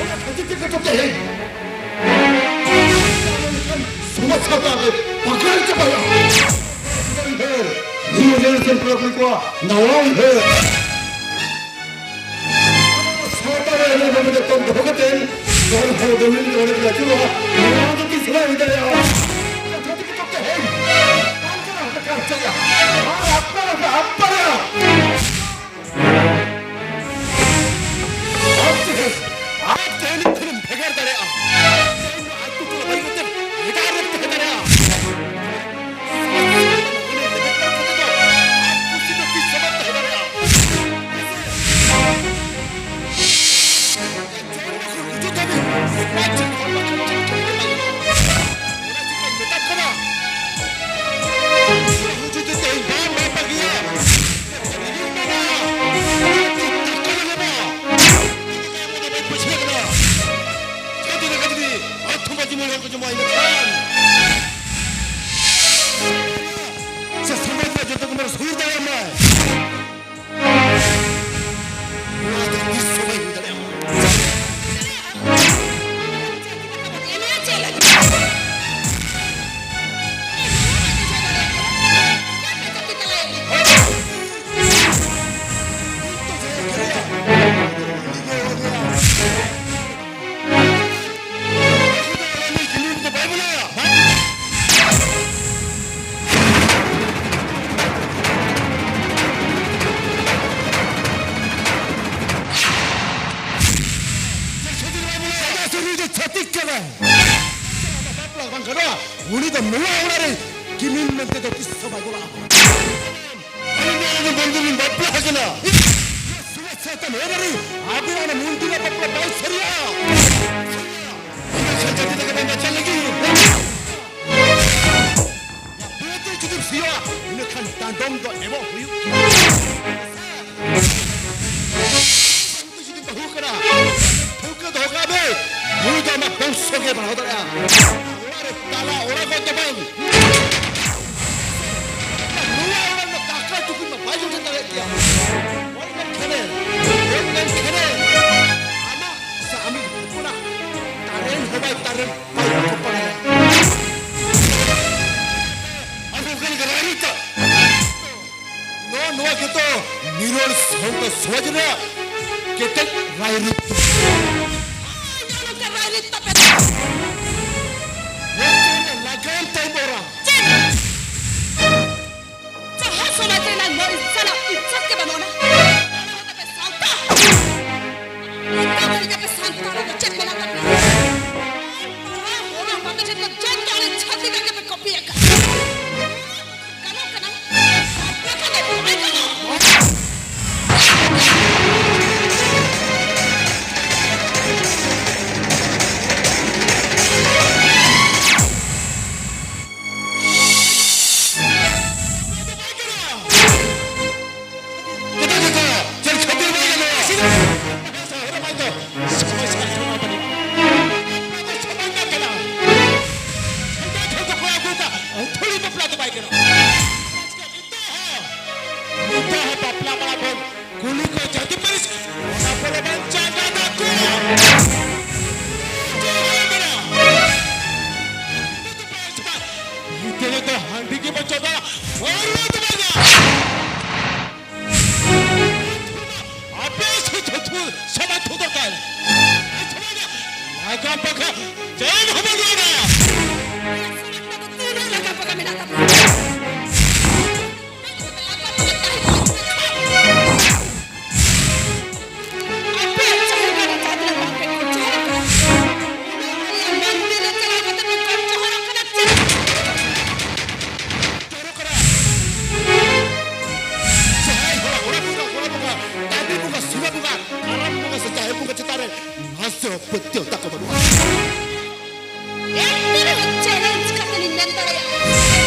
ᱚᱱᱟ ᱠᱷᱟᱹᱛᱤᱨ ᱛᱮᱜᱮ ᱛᱚ ᱛᱮᱦᱮᱧ ᱥᱚᱢᱟᱡᱽ ᱥᱟᱶᱛᱟ ᱨᱮ ᱯᱟᱠᱲᱟᱣ ᱪᱟᱵᱟᱭᱟ᱾ ᱩᱭᱦᱟᱹᱨ, new generation ᱠᱚᱲᱟ ᱠᱩᱲᱤ ᱠᱚᱣᱟᱜ ᱱᱟᱣᱟ ᱩᱭᱦᱟᱹᱨ᱾ ᱥᱟᱶᱛᱟ ᱨᱮ ᱮᱱᱮᱡ ᱵᱚᱱ ᱡᱚᱛᱚᱱ ᱫᱚᱦᱚ ᱠᱟᱛᱮ ᱦᱚᱲ ᱦᱚᱲ ᱫᱚ ᱢᱤᱫ ᱦᱚᱲ ᱜᱮ ᱟᱹᱪᱩᱨᱚᱜᱼᱟ᱾ ᱱᱚᱣᱟ ᱫᱚ ᱛᱤᱥ ᱦᱚᱸ ᱵᱟᱭ ᱦᱩᱭ ᱫᱟᱲᱮᱭᱟᱜᱼᱟ᱾ ᱡᱚᱛᱚ ᱛᱮᱜᱮ ᱛᱚ ᱛᱮᱦᱮᱧ ᱵᱟᱝ ᱠᱟᱱᱟ ᱦᱟᱸᱰᱮ ᱠᱟᱨᱪᱟᱭᱟ᱾ ᱟᱨ ᱟᱯᱱᱟᱨ ᱦᱚᱸᱯᱮ ᱟᱯᱱᱟᱨᱟ᱾ ᱟᱯ ᱛᱮᱦᱮᱧ, ᱟᱯ ᱛᱮᱦᱮᱧ ᱠᱷᱚᱱᱮᱢ ᱵᱷᱮᱜᱟᱨ ᱫᱟᱲᱮᱭᱟᱜᱼᱟ᱾ ᱛᱮᱦᱮᱧ ᱫᱚ ᱟᱹᱛᱩ ᱴᱚᱞᱟ ᱵᱟᱹᱜᱤ ᱠᱟᱛᱮ ᱮᱴᱟᱜ ᱨᱮᱢ ᱛᱟᱦᱮᱸ ᱫᱟᱲᱮᱭᱟᱜᱼᱟ᱾ ᱥᱮ ᱥᱚᱢᱟᱡᱽ ᱨᱮ ᱡᱚᱛᱚ ᱠᱚ ᱢᱟᱱᱮ ᱥᱩᱨ ᱫᱟᱲᱮᱭᱟᱜ ᱢᱟᱭ᱾ ᱱᱚᱣᱟ ᱫᱚ ᱛᱤᱥ ᱦᱚᱸ ᱵᱟᱭ ᱦᱩᱭ ᱫᱟᱲᱮᱭᱟᱜᱼᱟ᱾ ᱩᱱᱤ ᱫᱚ ᱪᱷᱟᱹᱛᱤᱠ ᱠᱟᱱᱟᱭ᱾ ᱵᱟᱯᱞᱟ ᱵᱟᱝ ᱜᱟᱱᱚᱜᱼᱟ᱾ ᱩᱱᱤ ᱫᱚ ᱱᱚᱣᱟ ᱚᱲᱟᱜ ᱨᱮ ᱠᱤᱢᱤᱱ ᱢᱮᱱᱛᱮ ᱫᱚ ᱛᱤᱥ ᱦᱚᱸ ᱵᱟᱭ ᱵᱚᱞᱚᱜᱼᱟ᱾ ᱟᱹᱞᱤᱧ ᱫᱚ ᱵᱚᱱᱫᱷᱩ ᱞᱤᱧ ᱵᱟᱯᱞᱟ ᱟᱠᱟᱱᱟ᱾ ᱥᱩᱨᱮᱥ ᱥᱟᱶᱛᱮ ᱱᱚᱣᱟ ᱨᱮ ᱟᱵᱤᱱᱟᱜ ᱚᱱᱟ ᱢᱩᱱᱫᱤᱨ ᱨᱮ ᱵᱟᱯᱞᱟ ᱵᱟᱭ ᱥᱟᱹᱨᱤᱜᱼᱟ᱾ ᱤᱱᱟᱹ ᱠᱷᱟᱱ ᱡᱟᱹᱛᱤ ᱛᱮᱜᱮ ᱵᱟᱝ ᱵᱟᱧᱪᱟᱣ ᱞᱟᱹᱜᱤᱫ᱾ ᱵᱟᱹᱫᱽ ᱨᱮ ᱡᱩᱫᱤᱢ ᱥᱤᱭᱳᱜᱼᱟ, ᱤᱱᱟᱹ ᱠᱷᱟᱱ ᱰᱟᱸᱰᱚᱢ ᱫᱚ ᱮᱢᱚᱜ ᱦᱩᱭᱩᱜ ᱜᱮᱭᱟ᱾ ᱡᱩᱫᱤ ᱵᱟᱹᱦᱩ ᱠᱟᱱᱟ, ᱴᱷᱟᱹᱣᱠᱟᱹ ᱫᱚᱦᱚ ᱠᱟᱜ ᱢᱮ, ᱱᱩᱭ ᱫᱚ ᱟᱢᱟᱜ ᱵᱚᱝᱥᱚ ᱜᱮ ᱵᱟᱲᱦᱟᱣ ᱫᱟᱲᱮᱭᱟᱜᱼᱟ᱾ ᱚᱲᱟᱜ ᱨᱮ ᱛᱟᱞᱟ ᱚᱲᱟᱜ ᱫᱚ ᱵᱟᱝ, ᱱᱚᱣᱟ ᱚᱲᱟᱜ ᱨᱮᱱᱟᱜ ᱫᱟᱠᱟ ᱴᱩᱠᱩᱡ ᱢᱟ ᱵᱟᱭ ᱡᱚᱴᱮᱫ ᱫᱟᱲᱮᱭᱟᱜ ᱜᱮᱭᱟ᱾ ᱚᱞ ᱞᱮᱱᱠᱷᱟᱱᱮ, ᱚᱞ ᱞᱮᱱᱠᱷᱟᱱᱮ, ᱟᱢᱟᱜ ᱥᱮ ᱟᱢᱤᱡ ᱦᱚᱯᱚᱱᱟᱜ ᱛᱟᱨᱮᱱ ᱦᱚᱸ ᱵᱟᱭ ᱛᱟᱨᱮᱱ, ᱵᱟᱭ ᱠᱚᱯᱟᱲᱟᱭᱟ᱾ ᱟᱨ ᱚᱱᱠᱟ ᱞᱮᱠᱟ ᱨᱟᱭᱨᱤᱛ ᱫᱚ ᱱᱚᱣᱟ, ᱱᱚᱣᱟ ᱜᱮᱛᱚ ᱱᱤᱨᱚᱲ ᱥᱟᱶᱛᱟ ᱥᱚᱢᱟᱡᱽ ᱨᱮᱭᱟᱜ ᱠᱮᱴᱮᱡ ᱨᱟᱭᱨᱤᱛ ᱫᱚ᱾ ᱦᱳᱭ, ᱱᱚᱜᱼᱚ ᱱᱚᱝᱠᱟ ᱨᱟᱭᱨᱤᱛ ᱛᱟᱯᱮ ᱫᱚ᱾ ᱱᱚᱣᱟ ᱨᱮᱭᱟᱜ ᱞᱟᱜᱟᱱ ᱛᱟᱭᱚᱢ ᱚᱨᱟ᱾ ᱪᱮᱫ? ᱡᱟᱦᱟᱸ ᱥᱚᱢᱟᱡᱽ ᱨᱮᱱᱟᱜ ᱢᱟᱹᱱ ᱥᱟᱞᱟᱜ ᱤᱡᱽᱡᱚᱛ ᱜᱮ ᱵᱟᱹᱱᱩᱜ ᱟᱱᱟ, ᱚᱱᱟ ᱦᱚᱸ ᱛᱟᱯᱮ ᱥᱟᱶᱛᱟ᱾ ᱱᱤᱛᱚᱜ ᱫᱷᱟᱹᱨᱤᱡ ᱟᱯᱮ ᱥᱟᱱᱛᱟᱲ ᱨᱮᱫᱚ ᱪᱮᱫ ᱢᱮᱱᱟᱜ ᱛᱟᱯᱮᱭᱟ? ᱯᱟᱲᱦᱟᱣ ᱚᱞᱚᱜ ᱵᱟᱯᱮ ᱪᱮᱫ ᱠᱚ ᱡᱚᱛᱚ ᱟᱞᱮ ᱪᱷᱟᱹᱛᱤᱠ ᱟᱜ ᱜᱮᱯᱮ ᱠᱚᱯᱤ ᱟᱠᱟᱫ᱾ ᱜᱟᱱᱚᱜ ᱠᱟᱱᱟ? ᱵᱟᱠᱷᱟᱱ ᱫᱚ ᱵᱟᱭ ᱜᱟᱱᱚᱜ᱾ ᱪᱮᱫ ᱠᱷᱟᱹᱛᱤᱨ ᱵᱟᱭ ᱜᱟᱱᱚᱜᱼᱟ? ᱥᱚᱢᱚᱭ ᱥᱟᱞᱟᱜ ᱡᱚᱲᱟᱣ ᱵᱟᱹᱱᱩᱜᱼᱟ᱾ ᱵᱟᱯᱞᱟ ᱫᱚ ᱥᱚᱢᱚᱭ ᱨᱮᱱᱟᱜ ᱠᱟᱱᱟ᱾ ᱥᱟᱱᱛᱟᱲ ᱴᱷᱮᱱ ᱠᱷᱚᱱ ᱠᱚ ᱟᱹᱜᱩ ᱠᱟᱜ ᱟᱹᱛᱷᱟᱹᱲᱤ ᱵᱟᱯᱞᱟ ᱫᱚ ᱵᱟᱭ ᱜᱟᱱᱚᱜᱼᱟ᱾ ᱱᱤᱛᱚᱜ ᱦᱚᱸ, ᱱᱤᱛᱚᱜ ᱦᱚᱸ ᱵᱟᱯᱞᱟ ᱢᱟᱲᱟᱝ ᱵᱚᱱ ᱠᱩᱞᱤ ᱠᱚ ᱡᱟᱹᱛᱤ ᱯᱟᱹᱨᱤᱥ, ᱚᱱᱟ ᱯᱚᱨᱮ ᱵᱚᱱ ᱪᱟᱸᱜᱟ ᱠᱚᱣᱟ᱾ ᱱᱤᱛᱚᱜ ᱫᱚ ᱦᱟᱺᱰᱤ ᱜᱮ ᱵᱚᱱ ᱪᱚᱰᱚᱨᱟ, ᱯᱟᱹᱣᱨᱟᱹ ᱫᱚ ᱵᱟᱝᱟ᱾ ᱟᱯᱮ ᱥᱩᱫᱷᱩ ᱛᱷᱩ-, ᱥᱚᱢᱟᱡᱽ ᱛᱷᱩ ᱫᱚᱨᱠᱟᱨ᱾ ᱞᱟᱜᱟ ᱯᱟᱠᱟ ᱪᱮᱫ ᱦᱚᱸ ᱵᱟᱹᱱᱩᱜᱼᱟ᱾ ᱥᱚᱢᱟᱡᱽ ᱨᱮᱫᱚ ᱛᱤᱱᱟᱹᱜ ᱞᱟᱜᱟ ᱯᱟᱠᱟ ᱢᱮᱱᱟᱜ ᱛᱟᱯᱮᱭᱟ? ᱟᱯᱮ ᱪᱮᱫ ᱞᱮᱠᱟᱱ ᱡᱟᱹᱛᱤ ᱵᱟᱝ ᱯᱮ ᱵᱩᱡᱷᱟᱹᱣ ᱠᱟᱫᱟ? ᱫᱨᱚᱯᱚᱫᱤ ᱫᱮᱣᱛᱟ ᱠᱚ ᱵᱟᱹᱱᱩᱜᱼᱟ᱾ ᱮᱱᱛᱮ ᱨᱮᱦᱚᱸ ᱪᱮᱞᱮᱧᱡᱽ ᱠᱟᱛᱮ ᱞᱤᱧ ᱢᱮᱱ ᱫᱟᱲᱮᱭᱟᱜᱼᱟ,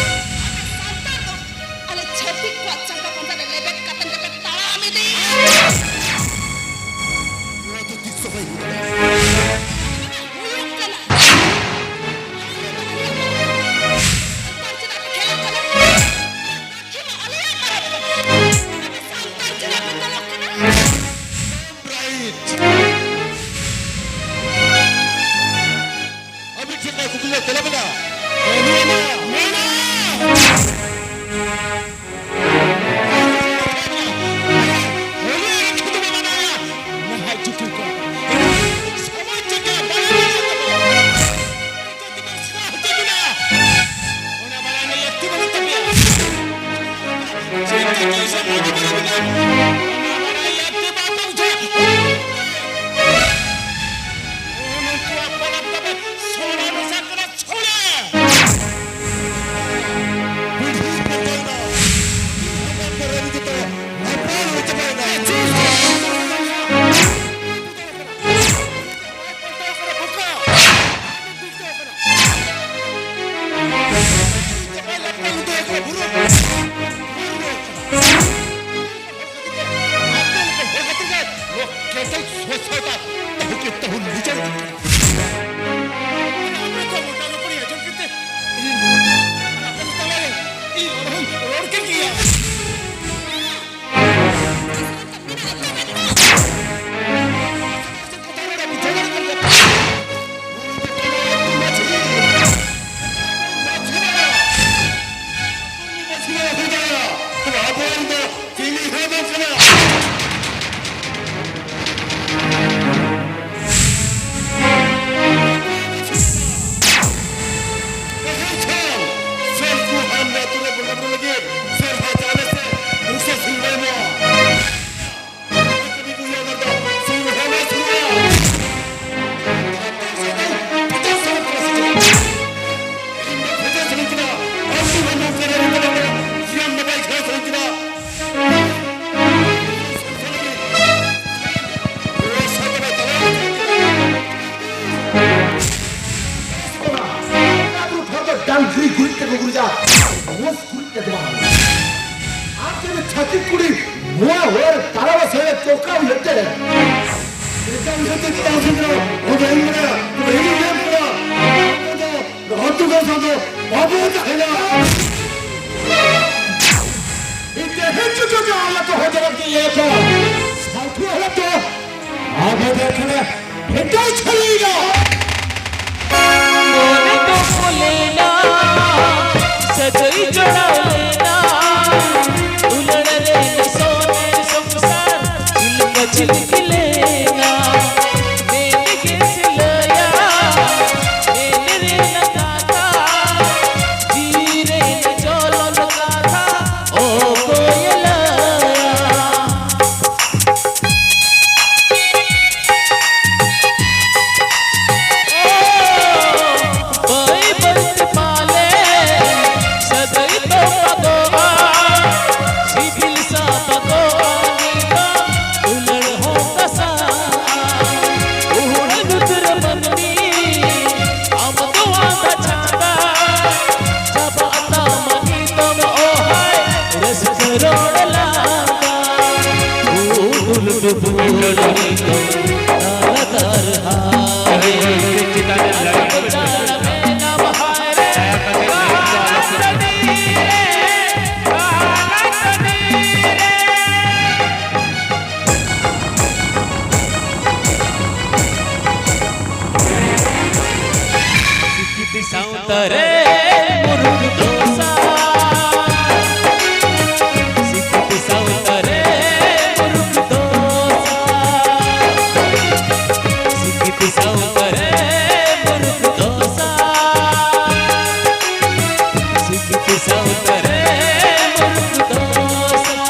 ᱟᱯᱮ ᱥᱟᱱᱛᱟᱲ ᱫᱚ ᱟᱞᱮ ᱪᱷᱟᱹᱛᱤᱠ ᱠᱚᱣᱟᱜ ᱪᱟᱸᱜᱟ ᱯᱟᱸᱡᱟ ᱨᱮ ᱞᱮᱵᱮᱫ ᱠᱟᱛᱮ ᱜᱮᱯᱮ ᱛᱟᱲᱟᱢ ᱤᱫᱤᱭᱮᱫᱼᱟ᱾ ᱱᱚᱣᱟ ᱫᱚ ᱛᱤᱥ ᱦᱚᱸ ᱵᱟᱭ ᱦᱩᱭ ᱫᱟᱲᱮᱭᱟᱜᱼᱟ᱾ ᱦᱩᱭᱩᱜ ᱠᱟᱱᱟ᱾ ᱥᱟᱱᱛᱟᱲ ᱪᱮᱫᱟᱜ ᱯᱮ ᱠᱷᱮᱞᱳᱜ ᱠᱟᱱᱟ? ᱟᱯᱮ ᱥᱟᱱᱛᱟᱲ ᱪᱮᱫᱟᱜ ᱯᱮ ᱠᱷᱮᱞᱳᱜ ᱠᱟᱱᱟ? ᱨᱟᱭᱤᱴ᱾ ᱟᱹᱵᱤᱱ ᱴᱷᱮᱱ ᱠᱷᱚᱱ ᱠᱩᱠᱞᱤ ᱞᱮ ᱛᱮᱞᱟ ᱵᱮᱱᱟ᱾ ᱢᱮᱱᱟᱜᱼᱟ᱾ ᱱᱟᱦᱟᱜ ᱡᱩᱜᱽ ᱨᱮ ᱥᱚᱢᱟᱡᱽ ᱪᱮᱫ ᱞᱮᱠᱟ ᱵᱟᱭ ᱧᱮᱞᱚᱜ ᱠᱟᱱᱟ? ᱚᱱᱟ ᱵᱟᱲᱟᱭ ᱨᱮᱱᱟᱜ ᱞᱟᱹᱠᱛᱤ ᱵᱟᱹᱱᱩᱜ ᱛᱟᱯᱮᱭᱟ᱾ ᱪᱮᱫ ᱛᱮ ᱠᱮᱥ ᱮᱢ ᱟᱹᱜᱩ ᱠᱮᱫᱟ? ᱚᱱᱟ ᱵᱟᱲᱟᱭ ᱞᱟᱹᱠᱛᱤ ᱵᱟᱝ ᱵᱩᱡᱷᱟᱹᱜ᱾ ᱱᱩᱠᱩᱣᱟᱜ ᱯᱚᱨᱚᱵᱽ ᱛᱟᱯᱮ ᱥᱚᱲᱮ ᱢᱮᱥᱟ ᱠᱟᱱᱟ, ᱥᱚᱲᱮ᱾ ᱯᱤᱲᱦᱤ ᱯᱟᱞᱴᱟᱣᱱᱟ᱾ ᱦᱚᱯᱚᱱ ᱠᱚ ᱨᱮᱱ ᱜᱮᱛᱚ ᱱᱟᱯᱟᱭ ᱦᱚᱸ ᱪᱟᱵᱟᱭᱮᱱᱟ᱾ ᱢᱚᱡᱽ ᱠᱩᱲᱤ ᱠᱟᱴᱣᱟ᱾ ᱟᱢ ᱪᱮᱫ ᱪᱷᱟᱹᱛᱤᱠ ᱠᱩᱲᱤ ᱱᱚᱣᱟ ᱦᱚᱲ ᱛᱟᱨᱟᱣᱟ ᱥᱮ ᱪᱚᱠᱟ ᱩᱭᱦᱟᱹᱨ ᱛᱮ? ᱪᱚᱠᱟ ᱩᱭᱦᱟᱹᱨ ᱛᱮ ᱪᱮᱫᱟᱜ ᱩᱭᱦᱟᱹᱨ ᱛᱮ? ᱚᱸᱰᱮ ᱤᱧ ᱢᱮᱱᱟ, ᱚᱸᱰᱮ ᱤᱧ ᱢᱮᱱ ᱠᱚᱣᱟ, ᱚᱸᱰᱮ ᱫᱚ ᱦᱚᱛᱩ ᱜᱚ ᱥᱟᱶ ᱫᱚ ᱵᱟᱵᱚ ᱛᱟᱦᱮᱱᱟ᱾ ᱤᱧ ᱛᱮ ᱦᱮᱡ ᱪᱚ ᱪᱚ ᱟᱞᱮ ᱠᱚ ᱦᱚᱡᱚ ᱨᱮ ᱤᱭᱟᱹ ᱠᱚ᱾ ᱥᱟᱶᱛᱩ ᱦᱚᱲ ᱫᱚ ᱟᱵᱚ ᱫᱚ ᱠᱷᱟᱱ ᱦᱮᱴᱟᱜ ᱪᱷᱟᱹᱞᱤ ᱫᱚ᱾ ᱢᱚᱱᱮ ᱫᱚ ᱞᱮᱱᱟ, ᱥᱟᱹᱜᱟᱹᱭ ᱡᱚᱲᱟᱣ ᱞᱮᱱᱟ, ᱫᱩᱞᱟᱹᱲ ᱨᱮ ᱥᱚᱱᱮᱨ ᱥᱚᱝᱥᱟᱨ ᱪᱤᱞᱠᱟ ᱪᱤᱞᱠᱤ ᱞᱮᱱᱟ᱾ ᱢᱮᱱ ᱜᱮ ᱥᱤᱞᱟᱹᱭᱟ, ᱢᱮᱱ ᱨᱮᱱᱟᱜ ᱠᱟᱛᱷᱟ, ᱡᱤᱣᱤ ᱨᱮᱱᱟᱜ ᱪᱚᱞᱚᱱ ᱠᱟᱛᱷᱟ, ᱚᱠᱚᱭᱮ ᱞᱟᱹᱭᱟ? ᱵᱟᱹᱭ ᱵᱟᱹᱭ ᱛᱮ ᱯᱟᱞᱮ ᱥᱟᱹᱜᱟᱹᱭ ᱛᱚᱯᱟᱜᱚᱜᱼᱟ, ᱥᱤᱵᱤᱞ ᱥᱟᱯᱟᱜᱚᱜᱼᱟ, ᱱᱤᱛᱚᱜ ᱫᱩᱞᱟᱹᱲ ᱦᱚᱸ ᱠᱟᱥᱟᱜᱼᱟ᱾ ᱩᱦᱩᱲ ᱧᱩᱛ ᱨᱮ ᱢᱟᱹᱱᱢᱤ ᱟᱢ ᱫᱚ ᱟᱸᱫᱷᱟ ᱪᱷᱟᱛᱟ, ᱪᱟᱵᱟᱜ ᱛᱟᱢᱟ ᱱᱤᱛᱚᱜ ᱚᱦᱟᱭ ᱨᱟᱹᱥᱠᱟᱹ ᱨᱚᱲ ᱞᱟᱸᱫᱟ᱾ ᱩᱫᱩᱞ ᱰᱩᱵᱩᱞ ᱱᱤᱛᱚᱜ ᱛᱟᱞᱟ ᱫᱟᱨᱦᱟ ᱨᱮ᱾ ᱪᱮᱛᱟᱱ ᱨᱮ ᱞᱟᱹᱭ ᱟᱠᱟᱫᱟ᱾ ᱪᱟᱞᱟᱣ ᱮᱱᱟᱢ ᱦᱟᱭ ᱨᱮ, ᱠᱟᱦᱞᱟ ᱴᱟᱺᱰᱤ ᱨᱮ, ᱠᱟᱦᱞᱟ ᱴᱟᱺᱰᱤ ᱨᱮ᱾ ᱥᱤᱠᱤᱛ ᱥᱟᱶᱛᱟ ᱨᱮ ᱢᱩᱨᱩᱠ ᱫᱚᱥᱟ᱾ ᱥᱤᱠᱤᱛ ᱥᱟᱶᱛᱟ ᱨᱮ ᱢᱩᱨᱩᱠ ᱫᱚᱥᱟ᱾ ᱥᱤᱠᱤᱛ ᱥᱟᱶᱛᱟ ᱨᱮ ᱢᱩᱨᱩᱠ ᱫᱚᱥᱟ᱾ ᱥᱤᱠᱤᱛ ᱥᱟᱶᱛᱟ ᱨᱮ ᱢᱩᱨᱩᱠ ᱫᱚᱥᱟ᱾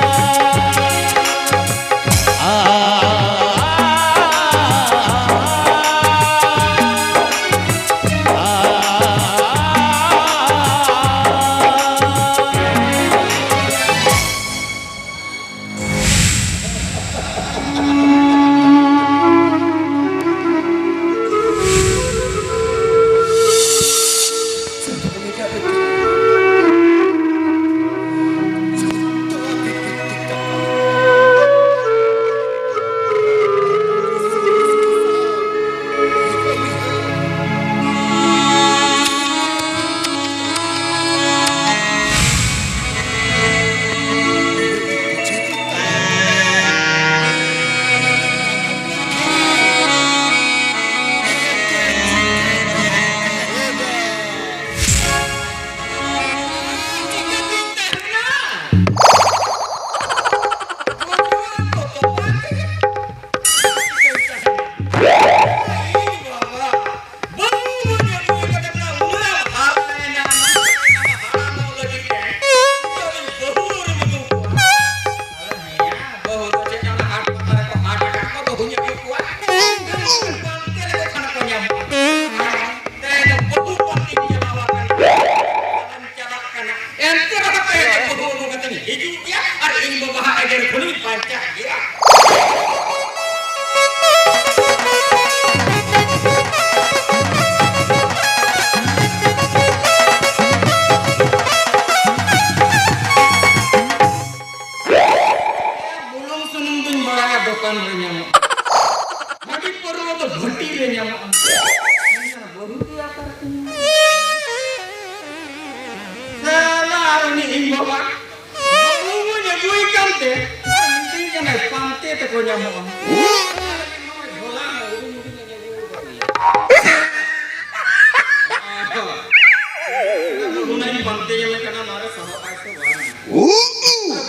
ᱯᱟᱱᱛᱮ ᱞᱮᱠᱚ ᱠᱷᱟᱱ ᱠᱚ ᱧᱟᱢᱚᱜᱼᱟ᱾ ᱛᱮᱦᱮᱧ ᱫᱚ ᱵᱟᱹᱦᱩ ᱯᱟᱱᱛᱮᱧ ᱪᱟᱞᱟᱣ ᱟᱠᱟᱱᱟ᱾ ᱪᱟᱞᱟᱜ ᱠᱟᱱᱟ᱾ ᱮᱱᱛᱮ ᱨᱮᱦᱚᱸ ᱛᱮᱦᱮᱧ ᱫᱚ ᱵᱟᱹᱦᱩ ᱟᱹᱜᱩ ᱠᱟᱛᱮᱧ ᱦᱤᱡᱩᱜ ᱜᱮᱭᱟ ᱟᱨ ᱤᱧ ᱵᱟᱵᱟ ᱦᱟᱸᱜ ᱮᱜᱮᱨ ᱠᱷᱚᱱᱤᱧ ᱵᱟᱧᱪᱟᱜ ᱜᱮᱭᱟ᱾ ᱵᱩᱞᱩᱝ ᱥᱩᱱᱩᱢ ᱫᱩᱧ ᱵᱟᱲᱟᱭᱟ ᱫᱚᱠᱟᱱ ᱨᱮ ᱧᱟᱢᱚᱜᱼᱟ᱾ ᱦᱟᱺᱰᱤ ᱯᱟᱹᱨᱣᱟᱹ ᱫᱚ ᱵᱷᱟᱹᱴᱤ ᱨᱮ ᱧᱟᱢᱚᱜᱼᱟ᱾ ᱢᱮᱱᱠᱷᱟᱱ ᱵᱟᱹᱦᱩ ᱫᱚ ᱚᱠᱟ ᱨᱮ ᱧᱟᱢᱚᱜᱼᱟ? ᱥᱟᱞᱟ ᱟᱨ ᱩᱱᱤ ᱤᱧ ᱵᱟᱵᱟ ᱵᱟᱹᱦᱩ ᱵᱚᱱ ᱟᱹᱜᱩᱭ ᱠᱟᱱᱛᱮ ᱟᱨ ᱢᱤᱛᱟᱹᱧ ᱠᱟᱱᱟᱭ ᱯᱟᱱᱛᱮ ᱛᱮᱠᱚ ᱧᱟᱢᱚᱜᱼᱟ᱾ ᱡᱷᱚᱞᱟ ᱢᱟ ᱦᱩᱰᱤᱧ ᱦᱩᱰᱤᱧ ᱧᱟᱢᱚᱜᱼᱟ᱾ ᱚᱱᱟᱧ ᱯᱟᱱᱛᱮ ᱧᱟᱢᱮ ᱠᱟᱱᱟ, ᱱᱚᱣᱟ ᱨᱮ ᱥᱟᱦᱚᱵ ᱟᱭ ᱥᱮ ᱵᱟᱝ?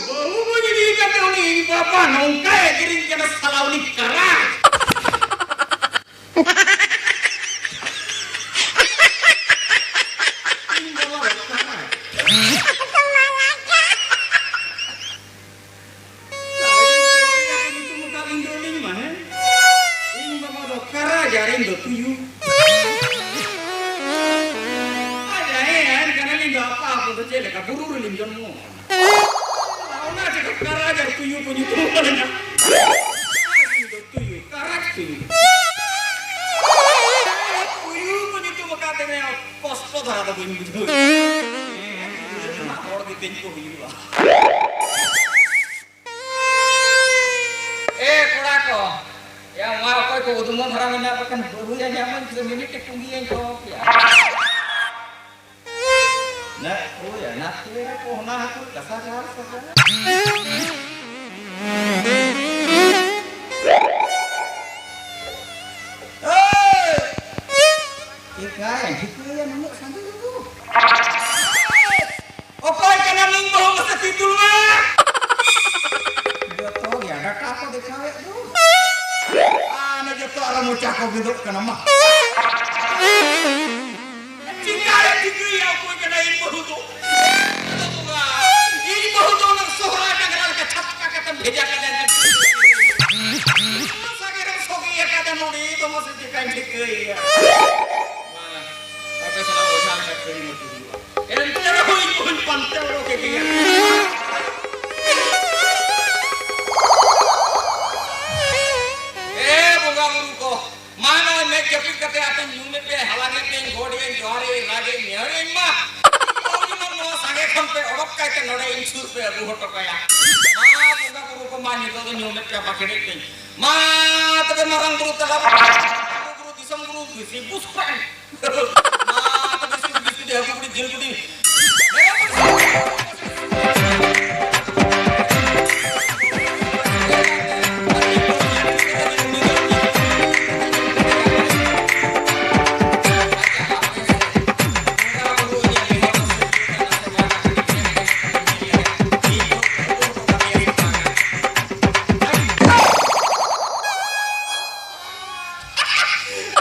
ᱵᱟᱹᱦᱩ ᱵᱟᱹᱧ ᱤᱫᱤ ᱠᱟᱛᱮ ᱩᱱᱤ ᱤᱧ ᱵᱟᱵᱟ ᱱᱚᱝᱠᱟᱭ ᱮᱜᱮᱨᱤᱧ ᱠᱟᱱᱟ, ᱥᱟᱞᱟ ᱩᱱᱤ ᱠᱟᱨᱟ᱾ ᱤᱧ ᱵᱟᱵᱟ ᱫᱚ ᱠᱟᱨᱟ᱾ ᱧᱩᱛᱩᱢ ᱟᱠᱟᱫ ᱤᱧ ᱫᱚ ᱩᱱᱤ ᱢᱟ, ᱦᱮᱸ? ᱤᱧ ᱵᱟᱵᱟ ᱫᱚ ᱠᱟᱨᱟ ᱟᱨ ᱤᱧ ᱫᱚ ᱛᱩᱭᱩ᱾ ᱟᱨ ᱡᱟᱦᱟᱸᱭ ᱮᱱ ᱠᱟᱱᱟᱞᱤᱧ ᱫᱚ ᱟᱯᱟ ᱦᱚᱯᱚᱱ ᱫᱚ ᱪᱮᱫ ᱞᱮᱠᱟ ᱵᱩᱨᱩ ᱨᱮᱞᱤᱧ ᱡᱚᱱᱢᱚ ᱟᱠᱟᱱᱟ? ᱚᱱᱟ ᱪᱮᱠᱟ ᱠᱟᱨᱟ ᱟᱨ ᱛᱩᱭᱩ ᱠᱚ ᱧᱩᱛᱩᱢ ᱟᱠᱟᱫ ᱞᱤᱧᱟ? ᱤᱧ ᱫᱚ ᱛᱩᱭᱩ, ᱠᱟᱨᱟ ᱛᱩᱭᱩ᱾ ᱛᱩᱭᱩ ᱠᱚ ᱧᱩᱛᱩᱢ ᱟᱠᱟᱫ ᱛᱮ ᱠᱚᱥᱴᱚ ᱫᱷᱟᱨᱟ ᱫᱚ ᱵᱟᱹᱧ ᱵᱩᱡᱷᱟᱹᱣ᱾ ᱦᱚᱲ ᱜᱮ ᱛᱮᱧ ᱠᱚ ᱦᱩᱭᱩᱜᱼᱟ᱾ ᱮ ᱠᱚᱲᱟ ᱠᱚ, ᱭᱟ ᱱᱚᱣᱟ ᱚᱠᱚᱭ ᱠᱚ ᱩᱫᱢᱚ ᱫᱷᱟᱨᱟ ᱢᱮᱱᱟᱜ ᱠᱚ ᱠᱷᱟᱱ ᱵᱟᱹᱦᱩᱭᱟ ᱧᱟᱢᱟᱹᱧ ᱥᱮ ᱢᱤᱱᱤᱴ ᱮ ᱯᱩᱸᱜᱤᱭᱟᱹᱧ ᱠᱚ ᱯᱮᱭᱟ᱾ ᱱᱟ ᱳᱭᱟ ᱱᱟ ᱛᱮᱨᱮ ᱠᱚ ᱦᱚᱱᱟ ᱦᱟᱹᱠᱩ ᱠᱟᱥᱟ ᱡᱟᱦᱟᱸ ᱥᱟᱡᱟ᱾ ᱮᱠᱟᱭ ᱴᱷᱤᱠᱟᱹᱭᱟ ᱱᱩᱱᱟᱹᱜ ᱥᱟᱺᱜᱤᱧ ᱨᱮᱫᱚ᱾ ᱚᱠᱚᱭ ᱠᱟᱱᱟ ᱱᱩᱭ ᱵᱟᱹᱦᱩ ᱢᱟᱥᱮ ᱛᱤ ᱫᱩᱞ ᱢᱮ? ᱡᱚᱛᱚ ᱜᱮ ᱰᱟᱴᱟ ᱠᱚ ᱫᱮᱠᱷᱟᱣᱮᱫ ᱫᱚ᱾ ᱟᱨ ᱚᱱᱮ ᱡᱚᱛᱚ ᱟᱨᱚ ᱢᱚᱪᱟ ᱠᱚ ᱜᱮᱫᱚᱜ ᱠᱟᱱᱟ, ᱢᱟ᱾ ᱪᱤᱠᱟᱹᱭᱟ, ᱴᱷᱤᱠᱟᱹᱭᱟ ᱚᱠᱚᱭ ᱠᱟᱱᱟ ᱤᱧ ᱵᱟᱹᱦᱩ ᱫᱚ? ᱤᱧ ᱵᱟᱹᱦᱩ ᱫᱚ ᱚᱱᱟ ᱥᱚᱦᱨᱟᱭ ᱰᱟᱝᱨᱟ ᱞᱮᱠᱟ ᱪᱷᱟᱛᱠᱟ ᱠᱟᱛᱮᱢ ᱵᱷᱮᱡᱟ ᱠᱟᱫᱮᱭᱟ᱾ ᱥᱟᱸᱜᱮ ᱨᱮᱢ ᱥᱚᱜᱮᱭᱟ ᱠᱟᱫᱮᱭᱟ᱾ ᱱᱚᱰᱮ ᱫᱚ ᱢᱟᱥᱮ ᱪᱮᱠᱟᱧ ᱴᱷᱤᱠᱟᱹᱭᱮᱭᱟ? ᱢᱟ, ᱟᱯᱮ ᱥᱟᱞᱟᱜ ᱚᱡᱷᱟ ᱞᱮᱠᱟ ᱠᱷᱟᱹᱲᱤ ᱢᱟᱹᱴᱤ ᱦᱩᱭᱩᱜᱼᱟ᱾ ᱮᱱᱛᱮ ᱨᱮᱦᱚᱸ ᱤᱧ ᱵᱟᱹᱧ ᱯᱟᱱᱛᱮ ᱚᱰᱚᱠ ᱠᱮᱫᱮᱭᱟ᱾ ᱮ ᱵᱚᱸᱜᱟ ᱵᱩᱨᱩ ᱠᱚ, ᱢᱟ ᱱᱚᱜᱼᱚᱭ ᱢᱮᱫ ᱡᱟᱹᱯᱤᱫ ᱠᱟᱛᱮ ᱟᱯᱮ ᱧᱩᱢᱮᱫ ᱯᱮ, ᱦᱟᱞᱟᱝᱮᱫ ᱯᱮ, ᱜᱚᱰ ᱮᱫ, ᱡᱚᱦᱟᱨ ᱮᱫ, ᱨᱟᱜ ᱮᱫ, ᱧᱮᱦᱚᱨ ᱮᱫ ᱢᱟ᱾ ᱱᱚᱣᱟ ᱥᱟᱸᱜᱮ ᱠᱷᱚᱱ ᱯᱮ ᱚᱰᱚᱠ ᱠᱟᱭᱛᱮ ᱱᱚᱰᱮ ᱤᱧ ᱥᱩᱨ ᱯᱮ ᱟᱹᱜᱩ ᱦᱚᱴᱚ ᱠᱟᱭᱟ᱾ ᱢᱟ ᱵᱚᱸᱜᱟ ᱵᱩᱨᱩ ᱠᱚ, ᱢᱟ ᱱᱤᱛᱚᱜ ᱫᱚ ᱧᱩᱢᱮᱫ ᱯᱮ, ᱵᱟᱠᱷᱮᱲᱮᱫ ᱯᱮ᱾ ᱢᱟ ᱛᱚᱵᱮ ᱢᱟᱨᱟᱝ ᱵᱩᱨᱩ ᱛᱟᱞᱟ ᱵᱩᱨᱩ, ᱫᱤᱥᱚᱢ ᱵᱩᱨᱩ, ᱵᱤᱥᱤ ᱵᱩᱥ ᱠᱷᱚᱱ᱾ ᱢᱟ ᱛᱚᱵᱮ ᱥᱤᱢ ᱵᱤᱥᱠᱩᱴ, ᱦᱟᱹᱠᱩ ᱠᱩᱴᱤ, ᱡᱤᱞ ᱠᱩᱴᱤ᱾